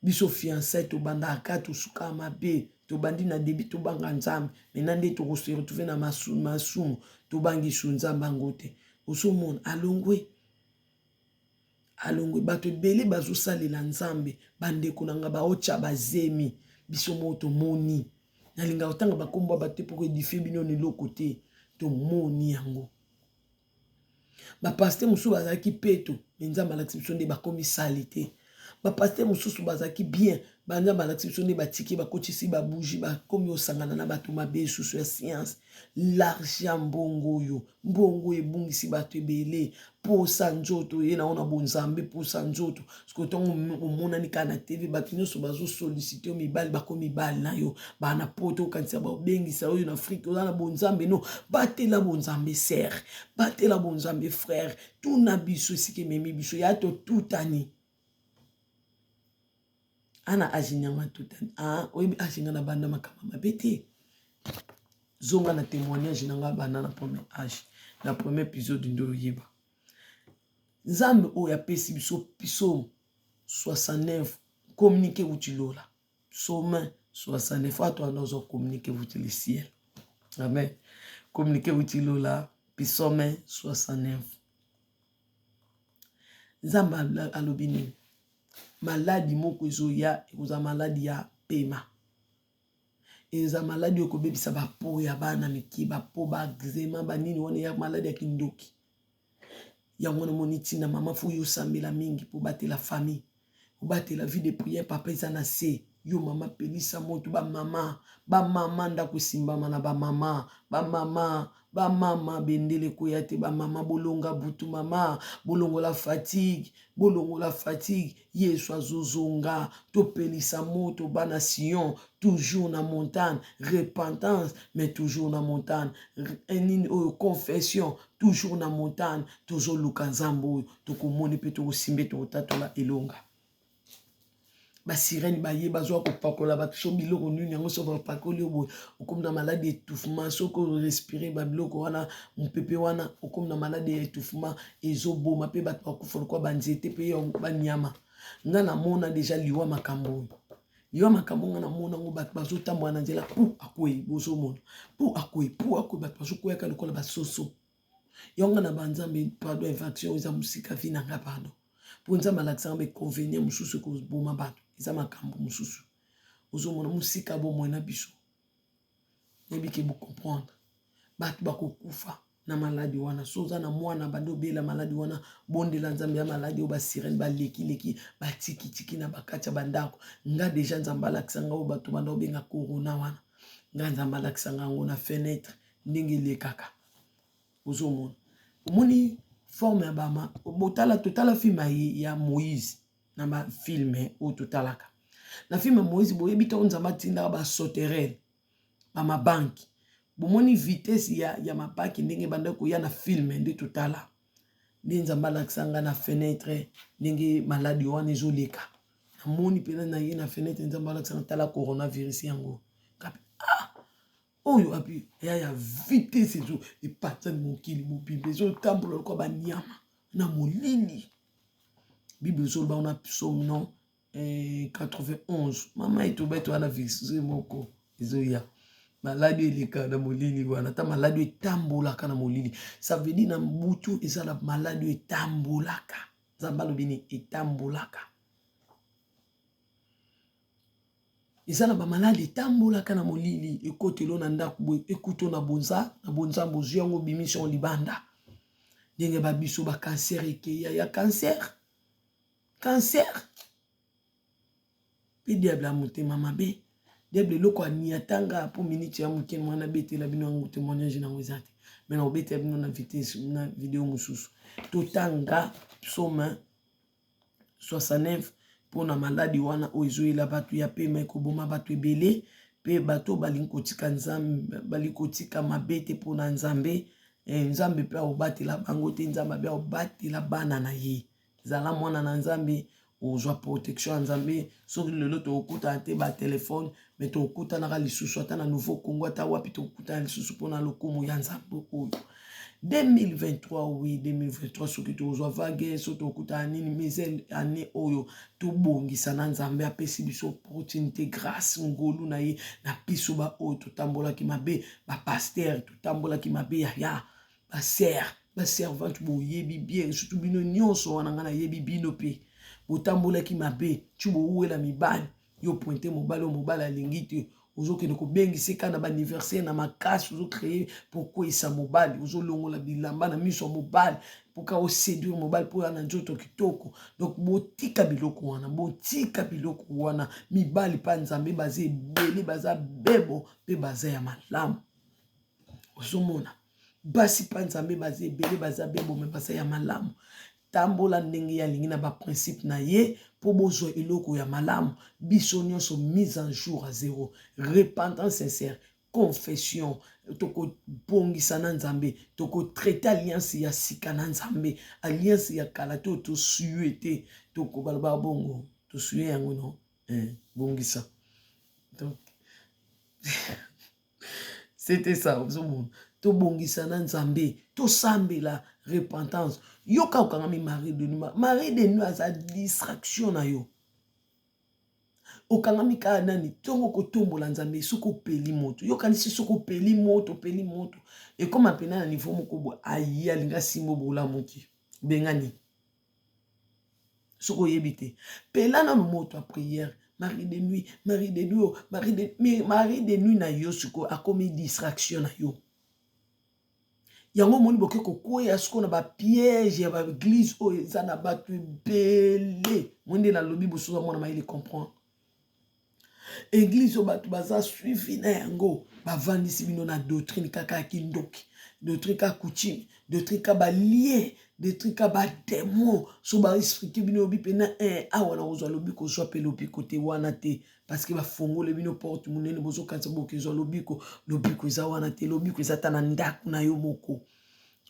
Biso fiançailles tobandaka tosukaka mabe, tobandi na début tobanga Nzambe, maintenant nde toko se retrouver na masumu, tobangi su Nzambe yango te. Ozomona alongwe, alongwe. Bato ebele bazosalela Nzambe, bandeko na nga baotya bazemi, biso moko tomoni. Nalingaka kotanga bakombo ya bato te mpo koedifie bino na eloko te, tomoni yango. Ba pasteur mosusu bazalaki peto, me Nzambe alakisi biso nde bakomi saleté. Ba pasteur mosusu bazalaki bien, banzambe alakisi biso nde batiki, bakotisi ba bougie, bakomi osangana na bato mabe susu ya science. L'argent, mbongo oyo, mbongo ebungisi bato ebele. Posa nzoto ye nango na bonzambe, posa nzoto soki ntango omonani kaka na TV, bato nyonso bazosollicite yo, mibali bakomi mibali na yo, bana poto okanisa babengisa oyo na Afrike. Oza na bonzambe no, batela bonzambe sœur, batela bonzambe frère. Tuna biso esika ememi biso ya totutani ana age nyama tutani. Ah, oyebi age nga na banda makambo mabe te. Zonga na témoignage na nga banda na premier age, na premier épisode nde oyeba Nzambe oyo apesi biso psaume 69, communiqué wuti lola. Psaume 69 ato wana ozwa communiqué wuti le ciel. Amen. Communiqué wuti lola, psaume 69. Nzambe alobi nini? Maladi moko ezoya, ekozala maladi ya pema, eza maladi oyo ekobebisa bapo ya bana mike, bapo baeczéma banini wana, ya maladi ya kindoki. Yango namoni ntina mama fo yo osambela mingi mpo batela famille, obatela vie de prière. Papa eza na se yo, mama pelisa moto. Bamama, bamama, ndako esimbama na bamama, bamama, bamama, bendele ekoya te. Bamama bolonga butu, mama bolongola fatigue, bolongola fatigue. Yesu azozonga, topelisa moto. Bana Sion, toujours na montagne. Repentance, mais toujours na montagne. Nini oyo? Confession, toujours na montagne. Tozoluka Nzambe oyo tokomoni mpe tokosimbe, tokotatola elonga. Ba sirène baye bazwa kopakola bato so biloko nini yango. Soki bapakoli yo boye, okomi na maladi étouffement. Soki orespire babiloko wana, mopepe wana, okomi na maladi ya étouffement, ezoboma mpe bato bakufa lokola banzete mpe banyama. Nga namona deja liwa, makambo oyo, liwa, makambo nga namona yango. Bato bazotambola na nzela, pu akwei, bozomona pu akwei, pu akwei, bato bazokweyaka lokola basoso. Yango nga na banzambe, pardon, infraction eza mosika vie na nga, pardon. Mpo Nzambe alakisanga ba inconvénient mosusu ekoboma bato, eza makambo mosusu ozomona mosika bomoi na biso. Nayebi ke bocomprendre. Bato bakokufa na maladi wana. So oza na mwana bandi obela maladi wana, bondela Nzambe ya maladi oyo. Ba sirène balekileki, batikitiki na bakati ya bandako. Nga deja Nzambe alakisanga oyo bato banda obenga corona wana. Nga Nzambe alakisanga yango na fenêtre ndenge elekaka. Ozomona, omoni forme ya bama. Botala, totala film ya Moïse na ba film oyo totalaka. Na film ya Moïse, boyebi ntango Nzambe atindaka ba sauterelle, bamabanki, bomoni vitesse ya mabanki ndenge ebanda koya na film nde totala, nde Nzambe alakisa nga na fenêtre ndenge maladi wana ezoleka. Namoni mpena na ye na fenêtre, Nzambe alakisa nga: tala coronavirus yango. Kapi ah, oyo api eya ya vitesse, ezo epanzani mokili mobimba, ezotambola lokola banyama na molili. Bible ezoloba wana, psaume non 91. Mama etoba ete wana verset moko ezoya. Maladi elekaka na molili wana, ata maladi etambolaka na molili. Ça veut dire na butu eza na maladi etambolaka. Nzambe alobi nini? Etambolaka. Eza na bamaladi etambolaka na molili, ekotelo na ndako boye, ekuto na bonza na bonzambe, ozwi yango obimisi yango libanda. Ndenge ba biso ba cancer ekeya ya cancer, cancer mpe diable ya motema mabe. Diable eloko aniatanga mpo minute ya moke mwana betela bino yango témoignage nango eza te, me na kobetela bino na vitesse na video mosusu. Totanga psaume 69 mpo na maladi wana oyo ezoyela bato ya pema, ekoboma bato ebele mpe bato balingi kotika Nzambe, balingi kotika mabe te mpo na Nzambe. Eh, Nzambe mpe akobatela bango te, Nzambe abe akobatela bana na ye. Zala mwana na Nzambe, ozwa protection ya Nzambe. Soki lelo tokokutana te ba telefone, me tokokutanaka lisusu ata na Nouveau Congo, ata wapi tokokutana lisusu mpo na lokumu ya Nzambe oyo. 2023, oui, 2023, soki tozwa vague, soki tokutana nini, mais année oyo tobongisa na Nzambe. Apesi biso opportunité, grâce, ngolu na ye na biso baoyo totambolaki mabe, bapaster totambolaki mabe, yaya, baser, baservante, boyebi bien, surtout bino nyonso wana, ngai nayebi bino mpe botambolaki mabe, ti bowela mibali. Yo pointe mobali oyo mobali alingi te, ozokende kobengisa eka na baanniversaire na makasi, ozocreye mpo okweyisa mobali, ozolongola bilamba na miso ya mobali mpoka oseduire mobali mpo oya na nzoto kitoko. Donc botika biloko wana, botika biloko wana. Mibali mpa Nzambe baza ebele, baza bebo mpe baza ya malamu. Ozomona basi mpa Nzambe baza ebele, baza bebo me baza ya malamu. Tambola ndenge ye alingi na baprincipe na ye mpo bozwa eloko ya malamu. Biso nyonso mise en jour à zéro, repentance sincère, confession, tokobongisa na Nzambe, tokotraite alliance ya sika na Nzambe, alliance ya kala te oyo tosue te, tokobaloba bongo tosue yango no eh, bongisa. Donc c'était ça. Ozomona, tobongisa na Nzambe, tosambela, repentance. Yoka, okangami mari de nuit, mari de nuit aza distraction na yo, okangami kaka nani ntongo kotombola Nzambe. Soki opeli moto, yokanisi soki opeli moto, opeli moto, ekóma mpena na niveau moko boye, aye alingi asimba bolamuki bengani. Soki oyebi te, pela nanu moto ya prière. Mari de nuit, mari de nuit, mari de, mari de nuit na yo sikoyo akomi distraction na yo. Yango omoni boke kokweya sikoyo na bapiège ya baeglise oyo eza na bato ebele. Moi nde nalobi, bosuza mwana mayele comprendre. Eglise oyo bato baza suivi na yango, bavandisi bino na doctrine kaka ya kindoki, doctrine kaka coutume, doctrine kaka balien, doctrine kaka bademon. So baexplike bino, yobi mpena eh, awa na kozwa lobiko, ozwa mpe lobiko te wana te, parce que bafongole bino porte monene, bozokanisa bokezwa lobiko. Lobiko eza wana te. Lobiko eza ata na ndako na yo moko,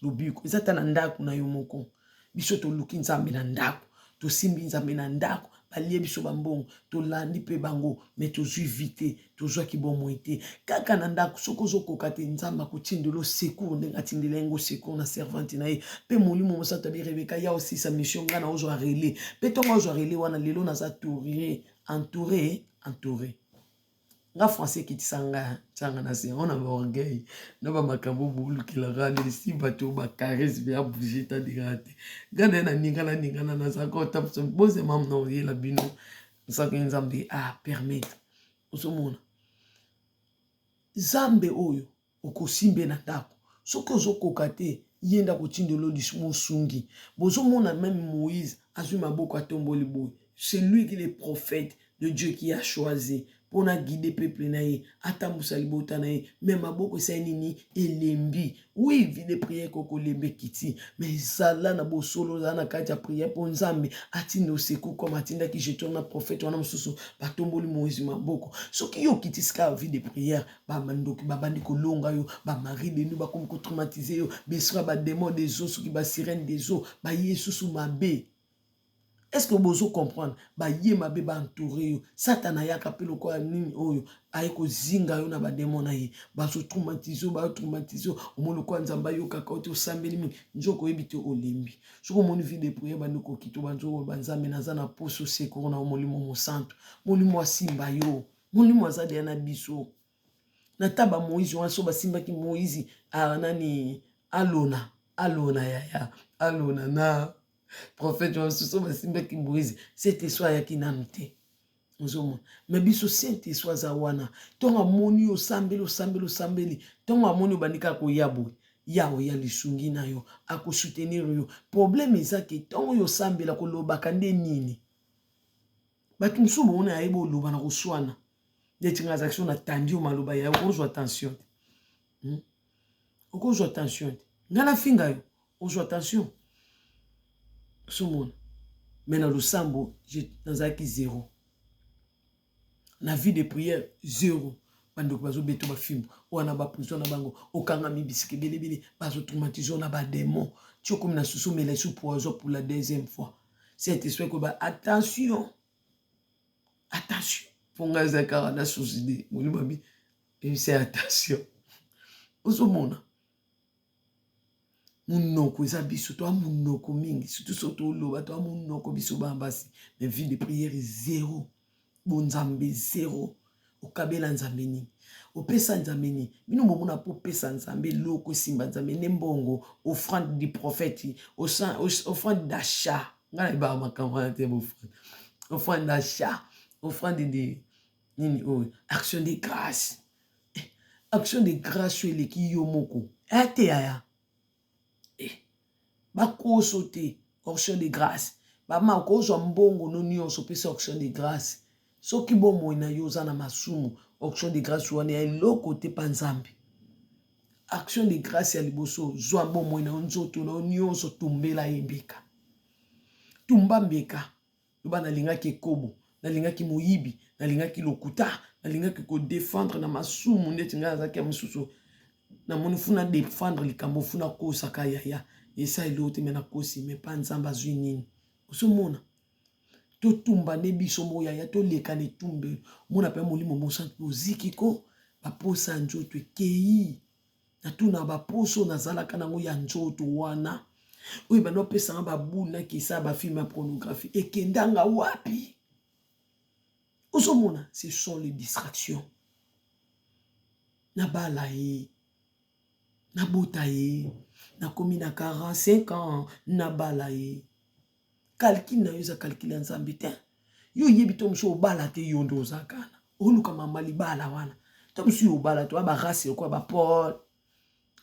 lobiko eza ata na ndako na yo moko. Biso toluki Nzambe na ndako, tosimbi Nzambe na ndako, balie biso bambongo, tolandi mpe bango, me tozwi vi te, tozwaki bomoi te kaka na ndako. Soki ozokoka te, Nzambe akotindela secours ndenge atindela yango secours na servante na ye. Mpe Molimo Mosantu abi Rebeka ya osisa mission, ngai na ozwa relais. Mpe ntongo ozwa relais wana, lelo naza touré, entouré, entouré. Nga français ekitisa nga, tianga na se yango na baorgueil na bamakambo bolukelaka nesi bato bacharisme ya bouge tadikaka te. Nga naye naningana ningana, nazalaka otambusa bozema na oyela bino soki Nzambe a permettre. Ozomona Nzambe oyo okosimbe na ndako, soki ozokoka te, ye nde akotindela mosungi. Bozomona même Moïse azwi maboko, atomboli boye, c'est lui qui est le prophète de Dieu qui a choisi mpona guide peuple na ye, atambusa libota na ye, me maboko esali nini? Elembi. Oui, vie de prière kokolemba ekiti, mais ezala na bosolo, ozala na kati ya prière mpo Nzambe atinda oseku comme atindaki jeton na prophète wana mosusu, batomboli Moïse maboko. Soki yo okitisi kaka vie de prière, bandoki babandi kolonga yo, bamari de nuit bakomi kotraumatize yo, besra badémon des eaux, soki basirène des eaux baye susu mabe. Est ce que bozo comprendre? Baye mabe baentoure yo. Satana ayaka mpe lokola nini oyo aye kozinga yo na bademo na ye, bazotraumatise yo, bazotraumatise yo. Omoni lokola Nzambe ayokaka yo te, osambeli mingi, nzoko oyebi te, olembi. Soki omoni vie de prière bandi kokita, banzoko banzambe, naza na poso secours na yo, Molimo Mosantu, Molimo asimba yo. Molimo aza deya na biso. Na ta ba Moïse wana so basimbaki Moïse ah, nani alona alona yaya alona na prophète wana so basimbaki Moïse cet esprit ayaki nanu te. Ozomona me biso saint esprit aza wana ntongo amoni yo osambeli osambeli osambeli ntongo amoni obandi kaka koya boye yawe ya lisungi na yo akosoutenir yo. Problème eza ke ntongo oyo osambela kolobaka nde nini? Bato mosusu bomona yaye boloba na koswana neti ngai azalaki so natandi yo maloba ya okozwa tension te, Okozwa tension te, ngai nafinga yo ozwa tension somona. Me na losambo nazalaki zero, na vie de prière zero. Bandeko bazobeta bafimbo wana, baprison na bango, okangami bisika ebelebele, bazotraumatise na bademon ti okomi na susu omela esu poison pour la deuxième fois. Cet esprit koba attention, attention, mpo ngai eza kaka na susi de molimo abi ebisa attention. Ozomona monoko eza biso toa monoko mingi, surtout so toloba toa monoko biso bana basi, mais vie de prière zero, bonzambe zero. Okabela nzambe nini? Opesa nzambe nini? Bino bomona mpo opesa nzambe eloko esimba nzambe nde mbongo, offrande du prophète, offrande d'achat. Ngai nayebaka makambo wana te, offrande, offrande d'achat, offrande de nini oyo, action de grâce. Action de grâce oyo eleki yo moko ete yaya bakoso te. Action de grâce, bama okozwa mbongo no nyonso opesa action de grâce. Soki bomoi na yo oza na masumu, action de grâce wana ya eloko te mpa nzambe. Action de grâce ya liboso, zwa bomoi na yo, nzoto na yo nyonso, tumbela ye mbeka, tumba mbeka. Loba nalingaki ekobo, nalingaki moyibi, nalingaki lokuta, nalingaki kodefendre na masumu ndeti ngai nazalaki ya mosusu. Namoni funa defendre likambo, funa kosaka yaya esa eloko te, me nakosi me pa nzambe azwi nini? Ozomona totumba nde biso moko yaya, toleka na etumbelo, omona mpe molimo mosantu mpe oziki ko baposa ya nzoto ekei. Natuna baposo nazalaka nango ya nzoto wana oyo banda opesanga babule nakesa bafilme ya pornographie ekendanga wapi? Ozomona, ce sont les distractions. Nabala ye, nabota ye, nakomi na 45 ans, nabala ye. Calcul na yo eza calcul ya nzambe te. Yo oyebi to mosusu obala te, yo nde oza kana oluka mama libala wana. To mosusu yo obala te, oya barase lokola bapaul,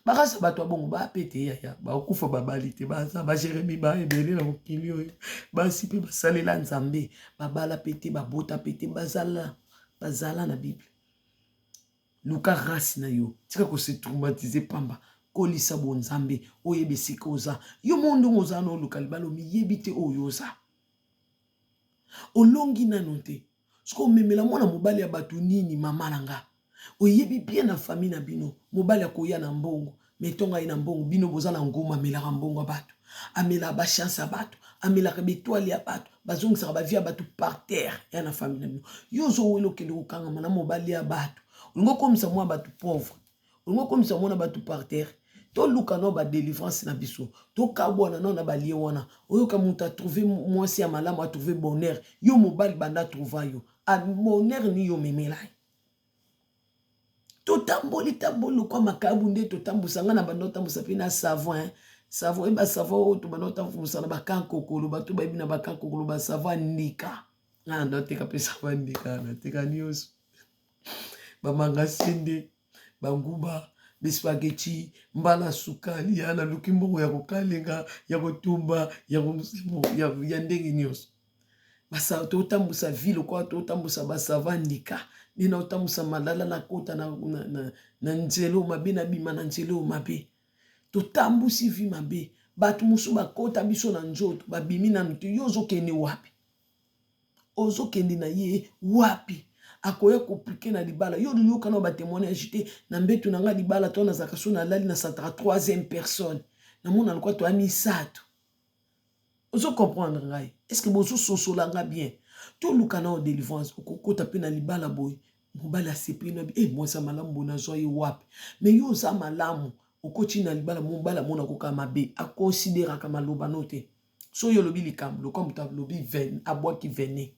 barase ya bato ya bongo bape te yaya, bakokufa babali te. Baza bajeremi ba ebele na mokili oyo, basi mpe basalela nzambe, babala pe te, babota pe te, bazala bazala na Bible. Luka race na yo, tika kose traumatiser pamba, kolisa bonzambe, oyeba esika oza. Yo moko ndenge oza na oluka libala, omiyebi te oyo oza. Olongi nano te. Soki omemela mwana mobali ya bato nini, mama na nga? Oyebi bien na famille na bino, mobali akoya na mbongo, mais ntongo aye na mbongo, bino boza na nguma, amelaka mbongo ya bato, amelaka bachance ya bato, amelaka betoile ya bato, bazongisaka bavie ya bato par terre ya na famille na bino. Yo ozowela okende kokangama na mobali ya bato, olingi okomisa mwana bato pauvre, olingi okomisa mwana bato par terre. Toluka nao badelivrance na biso, tokabwana nao na balie wana. Oyoka moto atrouve mwasi ya malamu, atrouve bonheur. Yo mobali banda atrouva yo bonheur ni yo omemela ye. Totamboli tamboli lokwa makabu nde totambusa. Ngai na banda otambusa mpe na savon, hein? Savon oyeba savon oyo tobanda otambusa na bakankokolo, bato bayebi na bakankokolo basavon ya ndika. Ngai na nda oteka mpe savon ya ndika, nateka nyonso, bamangasende, banguba, bispageti, mbala sukali ya naluki mbongo ya kokalinga, ya kotumba, ya ndenge nyonso. Totambusa vie lokola totambusa basava ndika nde na otambusa malala, nakota na, na, na, na nzela oyo mabe, nabima na nzela oyo mabe. Totambusi vie mabe, bato mosusu bakota biso na nzoto, babimi nanu te. Yo ozokende wapi? Ozokende na ye wapi? Akoya komplike na libala. Yo oyoka na batémoignage te na mbeto na ngai libala to nazalaka so nalali na santaka troisième personne, namona lokwa toya misato. Ozo comprendre ngai? Est ce que bozososola nga bien? Toluka nao délivrance. Okokota mpe na libala boye, mobali asepeli na bi mwasi ya malamu boye nazwa ye wapi? Mais yo oza malamu, okoti na libala, mobali amona koka mabe, akonsideraka maloba no te. So oyo olobi likambo lokola moto alobi vene, abwaki vene.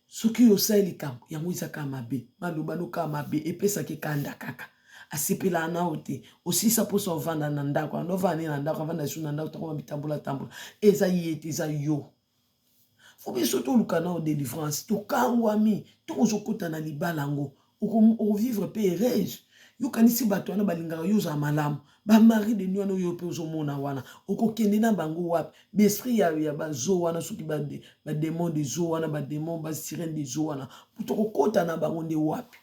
Soki yo osali likambo yango eza kaka mabe, maloba no kaka mabe, epesaki kanda kaka. Asepelaka na yo te. Osisa mposa ovanda na ndako, ando ovanda nde na ndako, avanda lisusu na ndako, tokoma bitambola tambola. Eza ye te, eza yo. Fo biso toluka nao delivrance, tokangwami, ntango ozokota na libala yango okovivre mpe heureuse. Yo kanisi bato wana balingaka yo ozala malamu, ba mari de nuit wana oyo mpe ozomona wana, okokende na bango wapi? Baesprit ya bazo wana, soki bademon de zo wana, bademon basirene de zo wana, tokokota na bango nde wapi?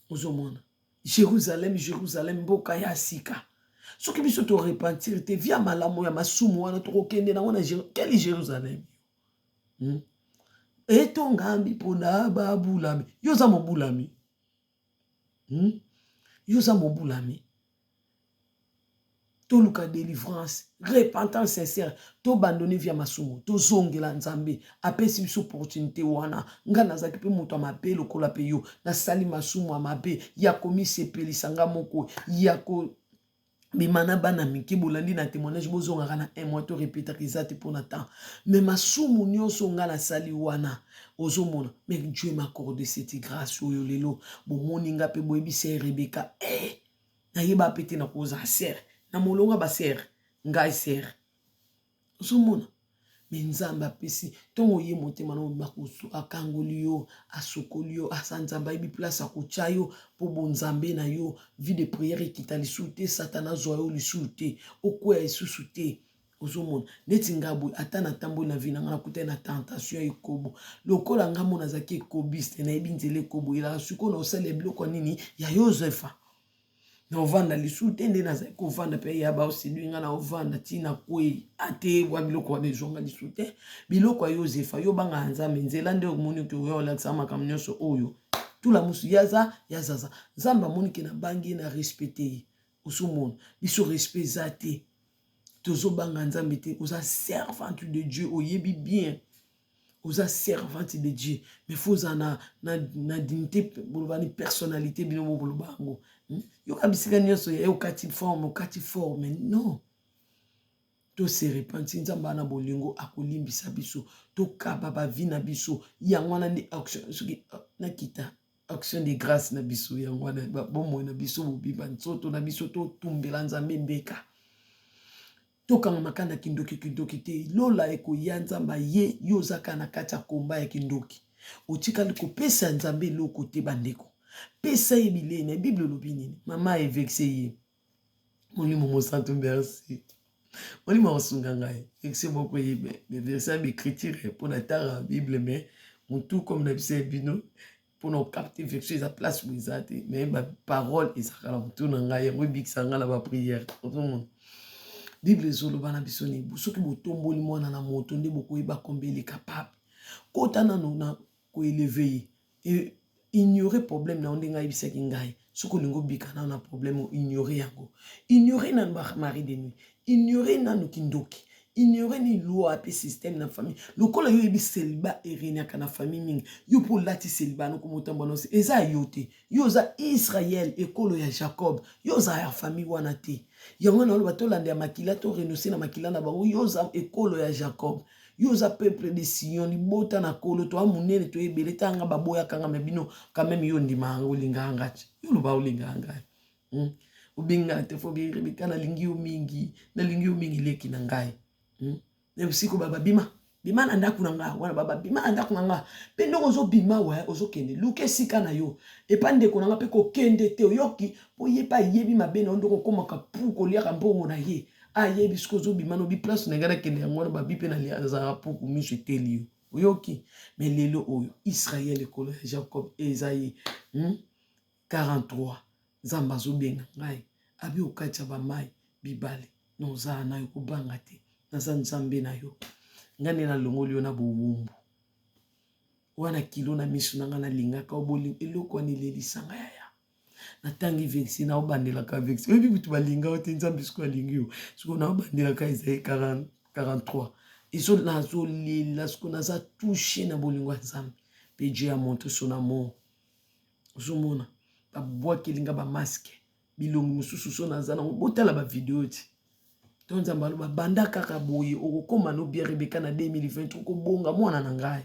Ozomona Jerusalem, Jerusalem, mboka ya sika. Soki biso to repentir te via malamu ya masumu wana, tokokende nango na quelle Jerusalem? Etongami mpona babulami. Yo oza mobulami. Yo oza mobulami. Toluka délivrance, repentance sincère, tobandone via masumu, tozongela Nzambe. Apesi biso opportunité wana. Nga nazalaki mpe moto ya mabe lokola mpe yo, nasali masumu ya mabe ya komisepelisa nga moko, ya kobima na bana mike. Bolandi na témoignage, bozongaka na un mois, to répétaka eza te mpona temps. Mais masumu nyonso nga nasali wana, ozomona, mais Dieu m'accorde cette grâce oyo lelo bomoni nga mpe boyebisa Rebeka, eh, nayeba mpe te nakozala sere na molongo basere, ngai sere. Ozomona, me Nzambe apesi ntongo ye motema na akangoli yo, asokoli yo, asa Nzambe ayebi place akotya yo mpo bonzambe na yo, vie de prière ekita lisusu te, Satana azwa yo lisusu te, okweya lisusu te. Ozomona neti nga boye, ata natamboli na vie na nga, nakutani na tentation ya ekobo. Lokola nga mo nazalaki ekobiste, nayebi nzela ekobo elaka. Sikoyo na osalela biloko ya nini ya Yosefa, na ovanda lisusu te nde nazali kovanda mpe ya baosedui nga na ovanda ntina kwei ate wa biloko wana ezwanga lisusu te. Biloko ya Yosefa, yo bangaka Nzambe, nzela nde omoni oke oya olakisa makambo nyonso oyo tula mosu yaza yazaza. Nzambe amoni ke nabangi ye, na respecte ye. Ozomona biso respect eza te, tozobanga Nzambe te. Oza servante de Dieu, oyebi bien oza servante de Dieu, mais faut oza na dignité, boloba ni personnalité, bino mo boloba yango. Yoka bisika nyonso ya okati forme, okati forme. Non, tose repenti, Nzambe ana bolingo, akolimbisa biso. Tokaba bavi na biso, yango wana nde action. Soki nakita action de grâce na biso, yango wana bomoi na biso bobimba, nzoto na biso totumbela Nzambe mbeka. Tokangamaka na kindoki, kindoki te, lola ekoya. Nzambe aye, yo oza kaka na kati ya komba ya kindoki, otikali kopesa Nzambe eloko te. Bandeko, pesa ye bilei na Bible olobi nini? Mama evexe ye, Molimo Mosantu, merci, Molimo akosunga ngai. Vexe moko eyebe verset ya baécriture mpona tanga Bible, mais motu comme na biso ya bino, mpona okapte version eza place boye eza te, mais baparole ezalaka na motu na ngai, yango ebikisa ngai na baprière. Ozomona Bible ezoloba na biso nini? Soki botomboli mwana na moto, nde bokoyeba combien il est capable. Kota nano na koeleve ye, ignore problème na yo. Ndenge ayebisaki ngai, soki olingi obika nano na problème, ignore yango. Ignore nano bamari de nuit, ignore nano kindoki, ignore ni loi mpe système na famille. Lokola yo oyebi célibat erégnaka na famille mingi, yo mpo olati célibat noko motambo nyonso eza yo te. Yo oza Israel, ekolo ya Jacob, yo oza ya famille wana te. Yango wana oloba tolanda ya makila, to renonce na makila na bango. Yo oza ekolo ya Jacob, yo oza peuple de Sion, libota na Kolo. Toa monene, toyebele tanga baboyaka nga, me bino quand même yo ondimaka nga, olingaka nga ti yo oloba olingaka ngai. Obenga te fo Rebeka, nalingi yo mingi, nalingi yo mingi, leki na ngai. Siko baba bima, bima na ndako na nga wana, baba bima na ndako na nga mpe ndenge ozobima wa, ozokende luka esika na yo epa ndeko na nga mpe kokende te, oyoki? Mpo ye mpe ayebi mabe na yo, ndenge okomaka pu koliaka mbongo na ye, ayebi. Soki ozobima nobi place na ngai nakende, yango wana babi mpe nazalaka puku miso eteli yo, oyoki? Mais lelo oyo Israel, ekolo ya Jacob, eza ye. 43 Nzambe azobenga ngai, abi okati ya bamai bibale na ozala na yo, kobanga te, naza Nzambe na yo. Ngai nde nalongoli yo na bowumbu wana, kilo na miso na ngai nalingaka bolingo. Eloko wana elelisanga yaya. Natangi verset, naobandelaka verset. Oyebi butu balinga yo te, Nzambe sikoyo alingi yo. Sikoyo naobandelaka Esaïe 43, ezo nazolela. Sikoyo naza touché na bolingo ya Nzambe mpe Dieu a montré son amour. Ozomona babwakeli nga bamasque, bilongi mosusu so naza nango, botala bavideo ti to Nzambe aloba banda kaka boye, okokóma no bien. Rebeka, na 2020 okobonga, mwana na ngai.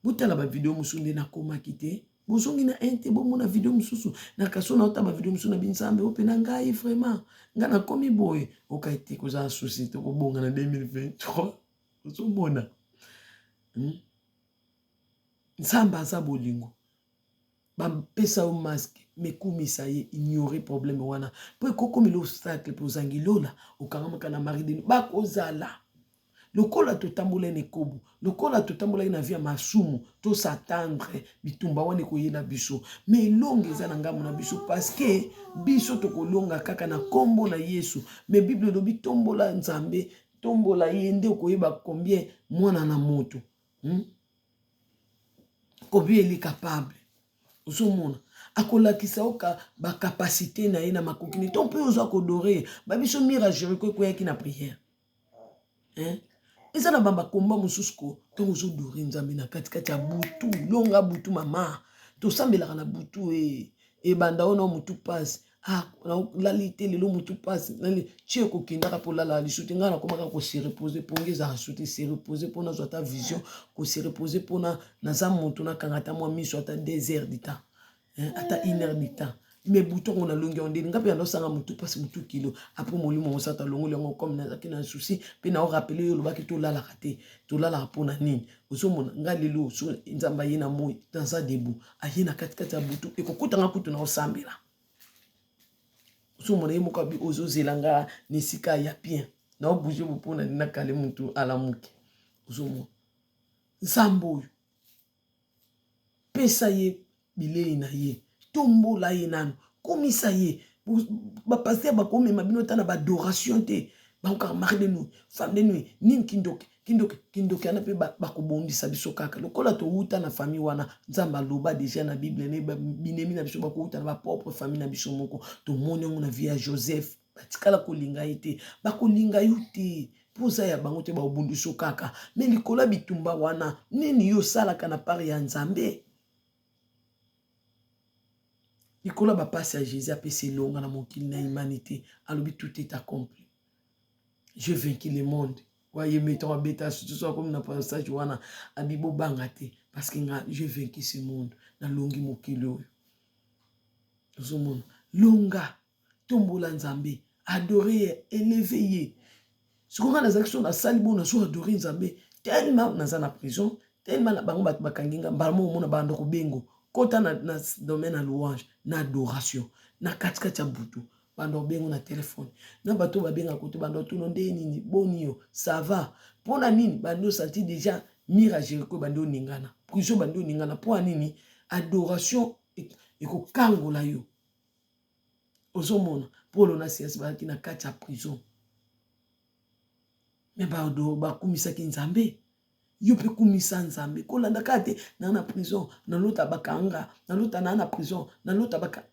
Botala ba video mosusu nde nakomaki te. Bozongi na un te bomona video mosusu. Na kaso na ota ba video mosusu na binzambe ope na ngai vraiment. Nga nakomi boye. Okai te kozala souci tokobonga na 2023. Ozomona. Nzambe aza bolingo. Bapesa yo masque mais kumisa ye, ignore problème wana po ekokomela obstacle po ozangi lola, okangamaka na mari de nuit bakozala lokola totambolaki na ekobo, lokola totambolaki na vie ya masumu, to s'attendre bitumba wana ekoyela biso, mais elonga eza na ngambo na biso parce que biso tokolonga kaka na kombo na Yesu. Mais Bible elobi tombola Nzambe, tombola ye nde okoyeba combien mwana na moto Combien il est capable. Ozomona akolakisa yo ba capacité na ye na makoki ne to mpe oza kodore ba biso mur ya Jericho ekweyaki na prière hein? Eza na bakomba mosusu ko ntango ozodore Nzambe na katikati ya butu, longa butu mama, tosambelaka na butu e ebanda wana motu pasi ah nalali te lelo motu pasi nali tie kokendaka mpo olala lisusu te. Ngai nakomaka kose repose pongi ezalaka lisusu te, se repose mpo nazwa ata vision, kose repose mpona naza motu nakanga ata mwa miso ata 2 heures du temps, hein, ata 1 heure du temps. Mais butu yango nalongi yango ndeni ngai mpe nandosanga motu mpasi motu kilo apres molimo mosantu alongoli yango comme nazalaki na souci mpe nao rapele yo olobaki tolalaka te, tolalaka mpona nini? Ozomona ngai lelo so Nzambe aye na moi naza debout, aye na katikati ya butu ekokutanga kutu na osambela. Ozomona ye moko abi ozozela nga na esika ya bien na obouge bo mpona nakale motu alamuki. Ozomona Nzambe oyo pesa ye bilei na ye, tombola ye nanu, komisa ye. Bapaster bakomema bino ata na baadoration te, bakokaka mari de nuit, femme de nuit, nini kindoki kindoki kindoki wana mpe bakobongisa biso kaka lokola towuta na famille wana. Nzambe aloba deja na Bible ne binemi na biso bakowuta na bapropre famille na biso moko. Tomoni yango na vie ya Joseph, batikala kolinga ye te, bakolinga yo te mpo oza ya bango te, bakobundisa yo kaka. Me likolo ya bitumba wana nini yo osalaka na part ya Nzambe? Likolo ya bapasi ya Jésus apesi elonga na mokili na humanité, alobi tout est accompli, je vaincu le monde. Waye meton abeta surtout akomi na passage wana abi bobanga te parce que nga je vaincu ce monde, nalongi mokili oyo. Ozomona longa, tombola Nzambe, adore ye, eleve ye. Sikoyo nga nazalaki so nasali bongo nazo adore Nzambe tellement naza na prison, tellement na bango bato bakangi nga mbala moko omona banda kobengo kota na domaine ya louange na adoration na katikati ya butu, banda kobengo na telefone na bato babengaka kote, banda otuna nde nini boni yo ça va mpona nini, bandi osanti deja mur ya Jericho bandi oningana, prison bandi oningana mpo nini? Adoration ekokangola yo. Ozomona Polo na Silas bazalaki na kati ya prison me bakumisaki Nzambe. Yo mpe kumisa Nzambe, kolanda kaka te naa na prison nalota bakanga, nalota naa na prison nalota baka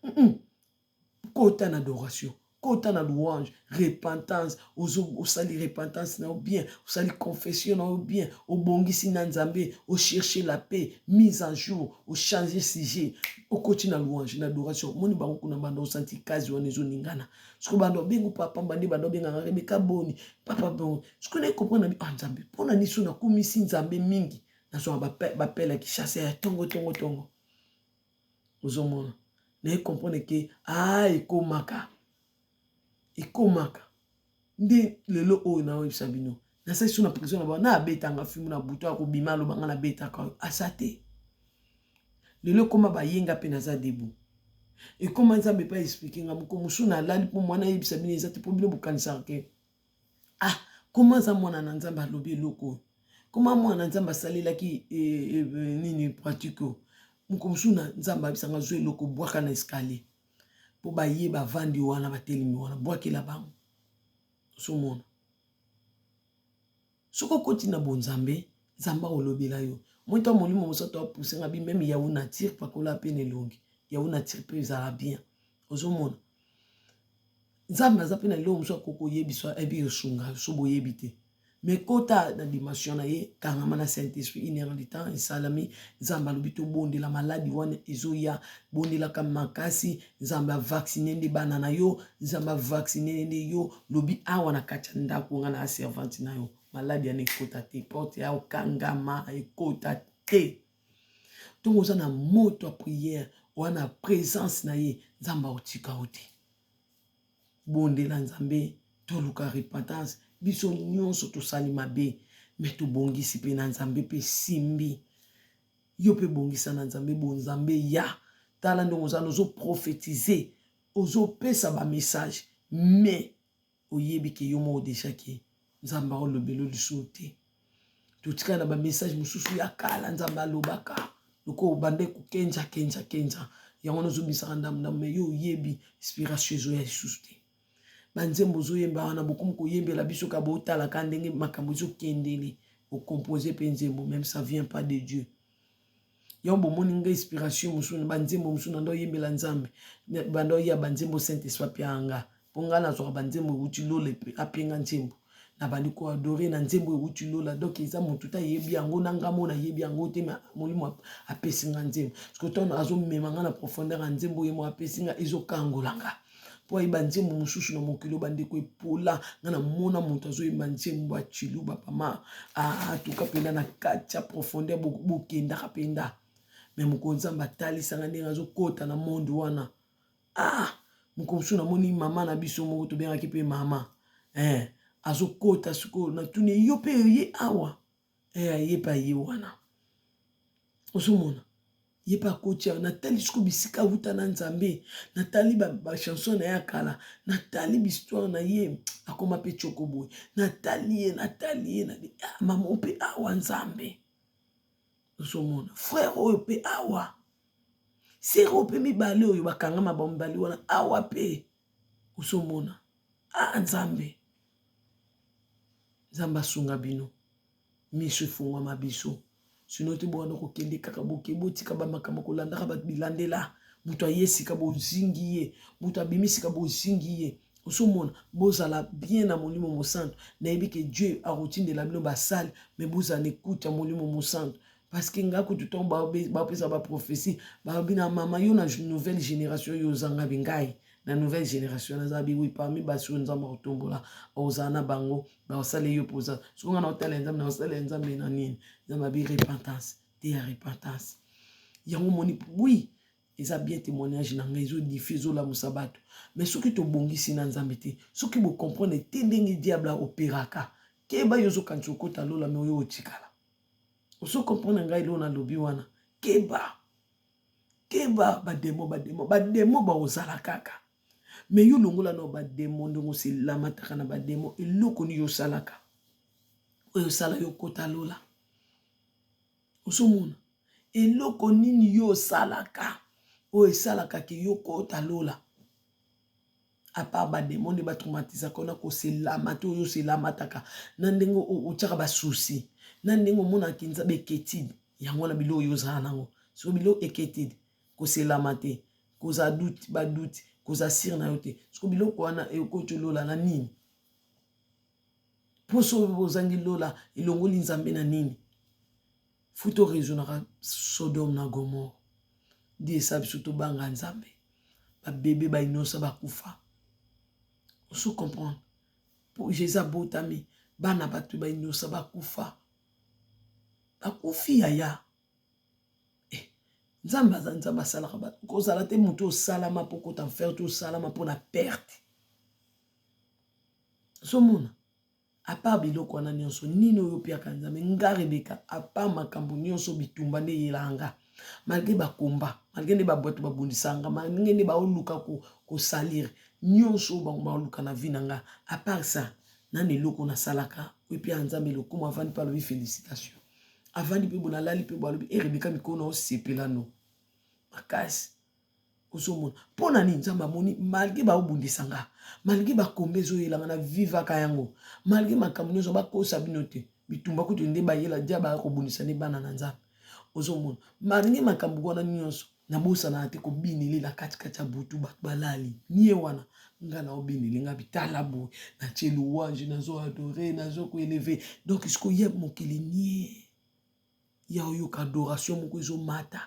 Kota na adoration, kota na louange, repentance. Osali repentance na yo bien, osali confession na yo bien, obongisi na Nzambe, ocherche la paix, mise en jour, ochange sujet, okoti na louange na adoration. Omoni bango kuna banda osanti kazi wana ezoningana. Siko banda obengo papa mbandi, banda obengaka Rebeka boni papa boni. Siko naye comprendre ah Nzambe mpona niso nakumisi Nzambe mingi, nazwaka bapele ya Kinshasa ya tongo tongo tongo. Ozomona naye comprendre ke ah ekomaka ekomaka nde lelo oyo naoyebisa bino nasali so na prison na bango na abetanga fimbu na butu akobima aloba nga nabetaka oyo aza te. Lelo ekoma bayenga mpe naza debout, ekoma Nzambe mpe aexplike nga moko mosusu nalali mpo mwana ayebisa bino eza te mpo bino bokanisaka ke ah koma aza mwana na Nzambe alobi eloko oyo, koma mwana na Nzambe asalelaki nini pratique oyo. Moko mosusu na Nzambe ayebisanga zwa eloko bwaka na escalier mpo baye bavandi wana batelemi wana bwakela bango. Ozomona soki okoti na bonzambe, Nzambe akolobela yo. Moi ntango molimo mosantu apuse nga bi meme yawu nature pakola mpe na elongi yawu nature mpe ezala bien. Ozomona Nzambe aza mpe na eloko mosusu akoki koyebisa ayebi kosunga so boyebi te, mais kota na dimension na ye, kangama na Saint Esprit une heure du temps esalami. Nzambe alobi tobondela maladi wana ezoya, bondelaka makasi. Nzambe avaccine nde bana na yo, Nzambe avaccine nde yo. Lobi awa na kati ya ndako nga na servante na yo, maladi wana ekota te, porte ya okangama ekota te. Ntongo oza na moto ya prière, oza na presence na ye, Nzambe akotika yo te. Bondela Nzambe, toluka repentance. Biso nyonso tosali mabe, me tobongisi mpe na Nzambe mpe esimbi. Yo mpe bongisa na Nzambe, bo Nzambe ya tala ndenge oza na ozo prophétiser, ozopesa ba message, mais oyebi ke yo moko deja ke Nzambe akolobela yo lisusu te. Totikala na ba message mosusu ya kala Nzambe alobaka lokola obanda kokenza kenza kenza, yango wana ozobisaka ndambo ndambo, mais yo oyebi inspiration ezoya lisusu te. Banzembo ozoyemba wana bokomi koyembela biso ka botalaka ndenge makambo ezokendele, okompose mpe nzembo même ça vient pas de Dieu. Yango bomoni nga inspiration mosusu na banzembo mosusu na ndo oyembela Nzambe, banda oya banzembo Saint Esprit apia nga, mpo nga nazwaka banzembo ewuti lola, apie nga nzembo nabandi koadore na nzembo ewuti lola. Donc eza motu te ayebi yango, na nga mona ayebi yango te, ma molimo apesi nga nzembo. Soki ntango azomema nga na profondeur ya nzembo ye mo apesi nga, ezokangola nga mpo ayeba nzembo mosusu na mokili oyo. Bandeko epola nga namona moto azoyemba nzembo ya Tshiluba pama atuka mpenza na kati ya profondeur, bokendaka mpenza. Me mokolo Nzambe atalisanga ndenge azokota na monde wana, mokolo mosusu namoni mama na biso moko tobengaki mpe mama, azokota sikoyo, natuni yo mpe ye awa, ye mpe aye wana, ozomona ye mpe akoti awa. Natali sikoyo bisika awuta na Nzambe, natali bachanson na ye ya kala, natali bihistoire na ye, akoma mpe tioko boye, natali ye, natali ye, mama mpe awa Nzambe, ozomona frère oyo mpe awa, sere oyo mpe mibale oyo bakangama ba mibale wana awa mpe, ozomona Nzambe, Nzambe asunga bino, miso efungwama biso, sino te bwana kokende kaka boke, botika ba makambo kolandaka bato bilandela, moto aye sika bozingi ye, moto abimi sika bozingi ye, ozomona bozala bien na molimo mosantu. Nayebi ke Dieu akotindela bino basali, me bozala na écoute ya molimo mosantu, parce que nga kutu ntango bapesa ba prophétie, balobi na mama yo na nouvelle génération, yo ozanga bingai na nouvelle génération, naza bi oui parmi basi oyo Nzambe akotombola, ozala na bango, baosala yo mpoza. Soki nga na otala Nzambe, na osala Nzambe na nini? Nzambe abi repentance te ya repentance yango moni. Oui, eza bien témoignage na ngai ezodifie, ezolamusa bato, mais soki tobongisi na Nzambe te, soki bocomprendre te ndenge diable aopéraka, keba, yo ozokanisa okota lola, me oyo otikala ozo comprendre ngai lelo nalobi wana. Keba, keba, bademo, bademo, bademo baozala kaka, me yo longola na bademo ndenge oselamataka na bademo. Eloko nini osalaka oyo osala yo kota lola? Ozomona eloko nini yo osalaka oyo esalaka ke yo kota lola, à part bademo nde batraumatisaka na koselama te, oyo oselamataka na ndenge otiaka basusi na ndenge omonaka Nzambe inquiétude yango wana, biloko oyo ozala nango soki biloko inquiétude, koselama te, kozala doute, badoute, kozala sûr na yo te, soki biloko wana ekoti olola na nini? Mposo oyo ozangi lola elongoli Nzambe na nini? Futa oraisonnaka Sodome na Gomore nde esala biso tobanga Nzambe. Babebe bainosa bakufa, oso comprendre po Jésus abotami, bana bato bainosa bakufa, bakufi yaya. Nzambe aza Nzambe, asalaka bato kozala te moto osalama mpo kota enfer te, osalama mpona perte. Ozomona, à part biloko wana nyonso, nini oyo opiaka Nzambe? Nga Rebeka, à part makambo nyonso, bitumba nde eyelaka nga, malgré bakomba, malgré nde babato babundisaka nga, malgré nde baoluka kosalire nyonso oyo bango baoluka na vie na nga, à part ça, nani eloko nasalaka oyo epiaka Nzambe lokumu? Avandi mpe alobi félicitation, avandi mpe bo nalali mpe bo alobi e Rebeka, mikolo na osepela no makasi. Ozomona mpo na nini? Nzambe amoni malgré baobundisa nga, malgré bakombe ezoyelanga na vivaka yango, malgré makambo nyonso bakosa bino te, bitumba kutu nde bayela dia baya kobundisa nde bana na Nzambe. Ozomona malgré makambo wana nyonso, nabosanaka te kobinele na katikati ya butu, bato balali nie wana, nga na obinele nga bitala boye, natie louange, nazo adore, nazo koélever. Donc sikoyo ye mokili nie ya oyoka adoration moko ezomata,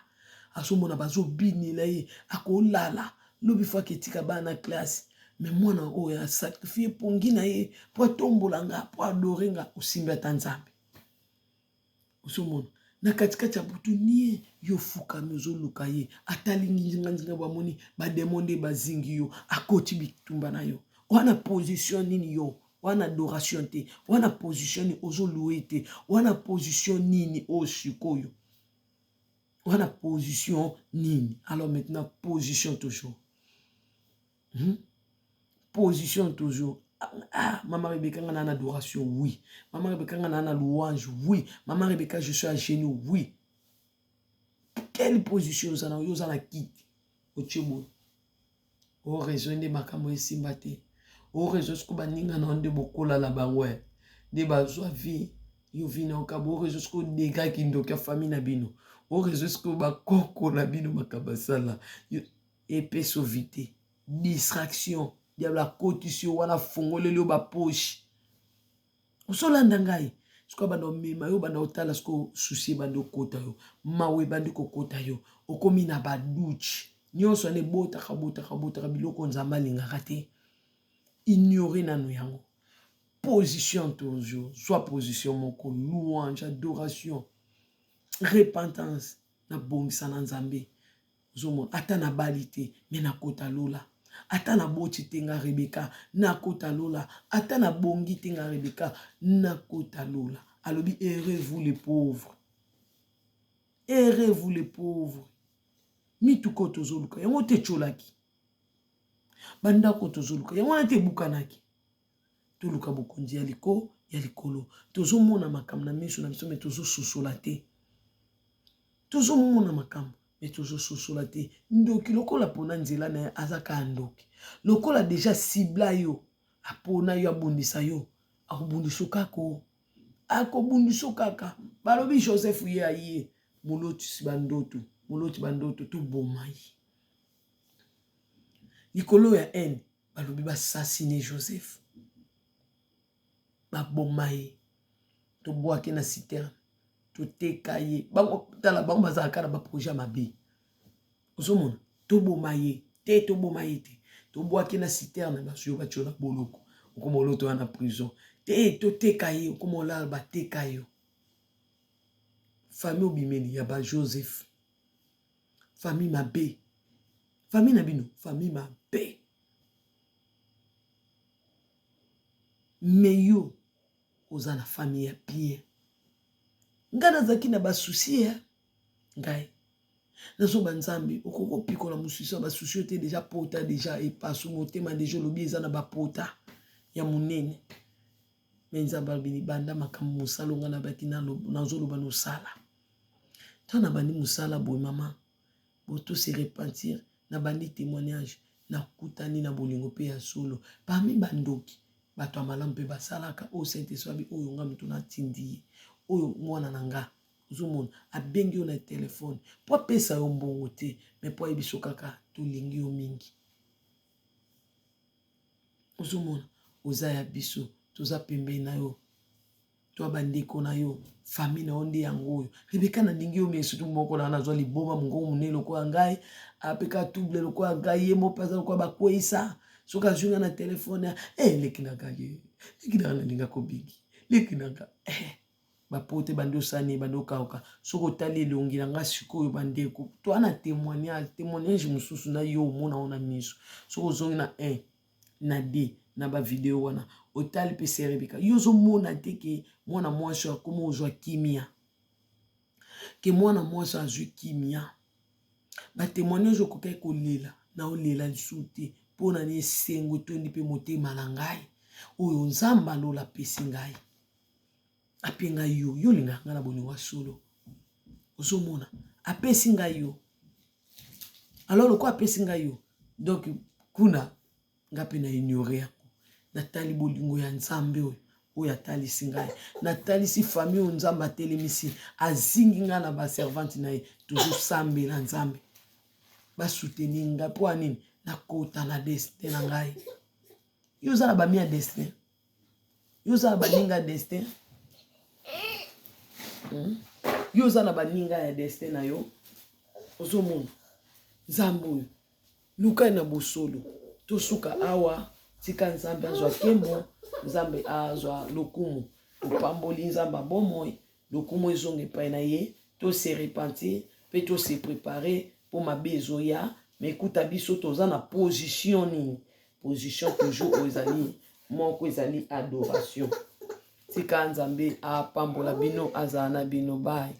azomona bazobinela ye, akolala lobi fo aketika bana classe, me mwana oyo asacrifie pongi na ye mpo atombola nga, mpo adore nga, osimbi ata Nzambe. Ozomona Na katikati ya butu nie, yo ofukami ozoluka ye, atali nzinganzinga bamoni bademo nde bazingi yo, akoti bitumba na yo. Wana position nini yo? Wana adoration te, wana position nini ozolue te, wana position nini oyo sikoyo? Wana position nini? Alors maintenant position toujours. Position toujours. Ah, maman Rebecca nga na adoration, oui. Maman Rebecca nga na louange, oui. Maman Rebecca je suis à genoux, oui. Quelle position oza na yo? Oza na kiti otie boye, o raison nde makambo esimba te, o raison siko baninga na yo nde bokola na bango nde bazwa vie, yo vie na okaba, o raison siko dega kindoki ya famille na bino, o raison siko bakoko na bino makambo asala epesa vie te. Distraction, diable akotisi yo wana, afongoleli yo bapoche, ozolanda ngai sikoyo, banda omema yo, banda otala sikoyo, susi ebandi okota yo, mawa ebandi kokota yo, okomi na baduche nyonso wana ebotaka botaka botaka biloko Nzambe alingaka te. Ignore nanu yango. Position toujours, zwa position moko: louange, adoration, repentance, nabongisa na Nzambe. Ozomona, ata nabali te, me nakota lola. Ata naboti te, nga Rebeka nakota lola. Ata nabongi te, nga Rebeka nakota lola. Alobi: heureux vous les pauvres, heureux vous les pauvres. Mituka oyo tozoluka yango te etiolaki, bandako tozoluka yango wana te ebukanaki. Toluka bokonzi ya likolo. Tozomona makambo na miso na biso, me tozososola te. Tozomona makambo, me tozososola te. Ndoki lokola mpona nzela na ye aza kaka ndoki, lokola deja cibla yo, apona yo, abundisa yo, akobundisa kaka, akobundisa kaka. Balobi Joseph ye aye molotisi bandoto, moloti bandoto, toboma ye likolo ya haine. Balobi basasine Joseph, baboma ye, tobwake na citerne, toteka ye. Bango, tala, bango bazalaka na baprojet ya mabe. Ozomona, toboma ye te, toboma ye te, tobwaki na citerne, bazwi yo, batio na boloko, okoma oloto wana na prison te. Toteka ye, okoma olala, bateka yo. Famille obimeli ya bajoseph, famille mabe, famille na bino, famille mabe. Me yo oza na famille ya bien. Ngai nazalaki na basusi ya ngai, nazoba Nzambe, okoki kopikola mosusu ya basusi yo te. Deja pota, deja epasu motema, deja olobi eza na bapota ya monene. Me Nzambe alobi: libanda makambo mosala onga nabaki nazoloba nosala. Ntango nabandi mosala boye, mama, boto se repentir, nabandi témoignage, nakutani na bolingo mpe ya solo parmi bandoki. Bato ya malamu mpe basalaka oyo Saint Esprit abi oyo nga moto natindi ye, oyo mwana na nga. Ozomona, abengi yo na telefone mpo apesa yo mbongo te, me mpo ayebi so kaka tolingi yo mingi. Ozomona, oza ya biso, toza pembeni na yo, to bandeko na yo, famille na yo nde yango oyo. Rebeka, nalingi yo mingi, surtout moko na nazwa liboma, mongongo monene lokola ngai, apeka trouble lokola ngai, ye mo mpe aza lokola bakweyisa. Soki azwi nga na telefone: e leki na ngai, leki na nga, nalinga kobingi leki na nga eh. Bapote bandi osani, bandi okauka. Soki otali elongi na nga sikoyo, bandeko, toa na témoignage, témoignage mosusu na yo omona ngo na miso. Soki ozongi na 1 na 2 na bavideo wana, otali mpe sœur Rebeka, yo ozomona te ke mwana mwasi oyo akóma ozwa kimia, ke mwana mwasi azwi kimia. Batémoignage, okokaki kolela na olela lisusu te. Mpo na ni esengo etondi mpe motema na ngai oyo Nzambe alola apesi ngai, ape ngai yo. Yo olingaka ngai na bolingo ya solo. Ozomona, apesi ngai yo. Alors lokola apesi ngai yo, donc kuna nga mpe na ignore yango. Natali bolingo ya Nzambe oyo, oyo atalisi ngai, natalisi famille oyo Nzambe atelemisi, azingi ngai na baservante na ye. Tozosambela Nzambe basoutenir ngai. Mpo ya nini? Nakota na destin na ngai. Yo oza na bami ya destin, yo oza na baninga ya destin, Yo oza na baninga ya destin na yo. Ozomona, Nzambe oyo lukai na bosolo. Tosuka awa. Tika Nzambe azwa nkembo, Nzambe azwa lokumu. Topamboli Nzambe abomoi, lokumu ezonga epai na ye. To se repentir mpe to se préparer mpo mabe ezoya. Me ekuta biso toza na position nini? Position toujours oyo ezali moko, ezali adoration. Tika Nzambe apambola bino, azala na bino. Bye.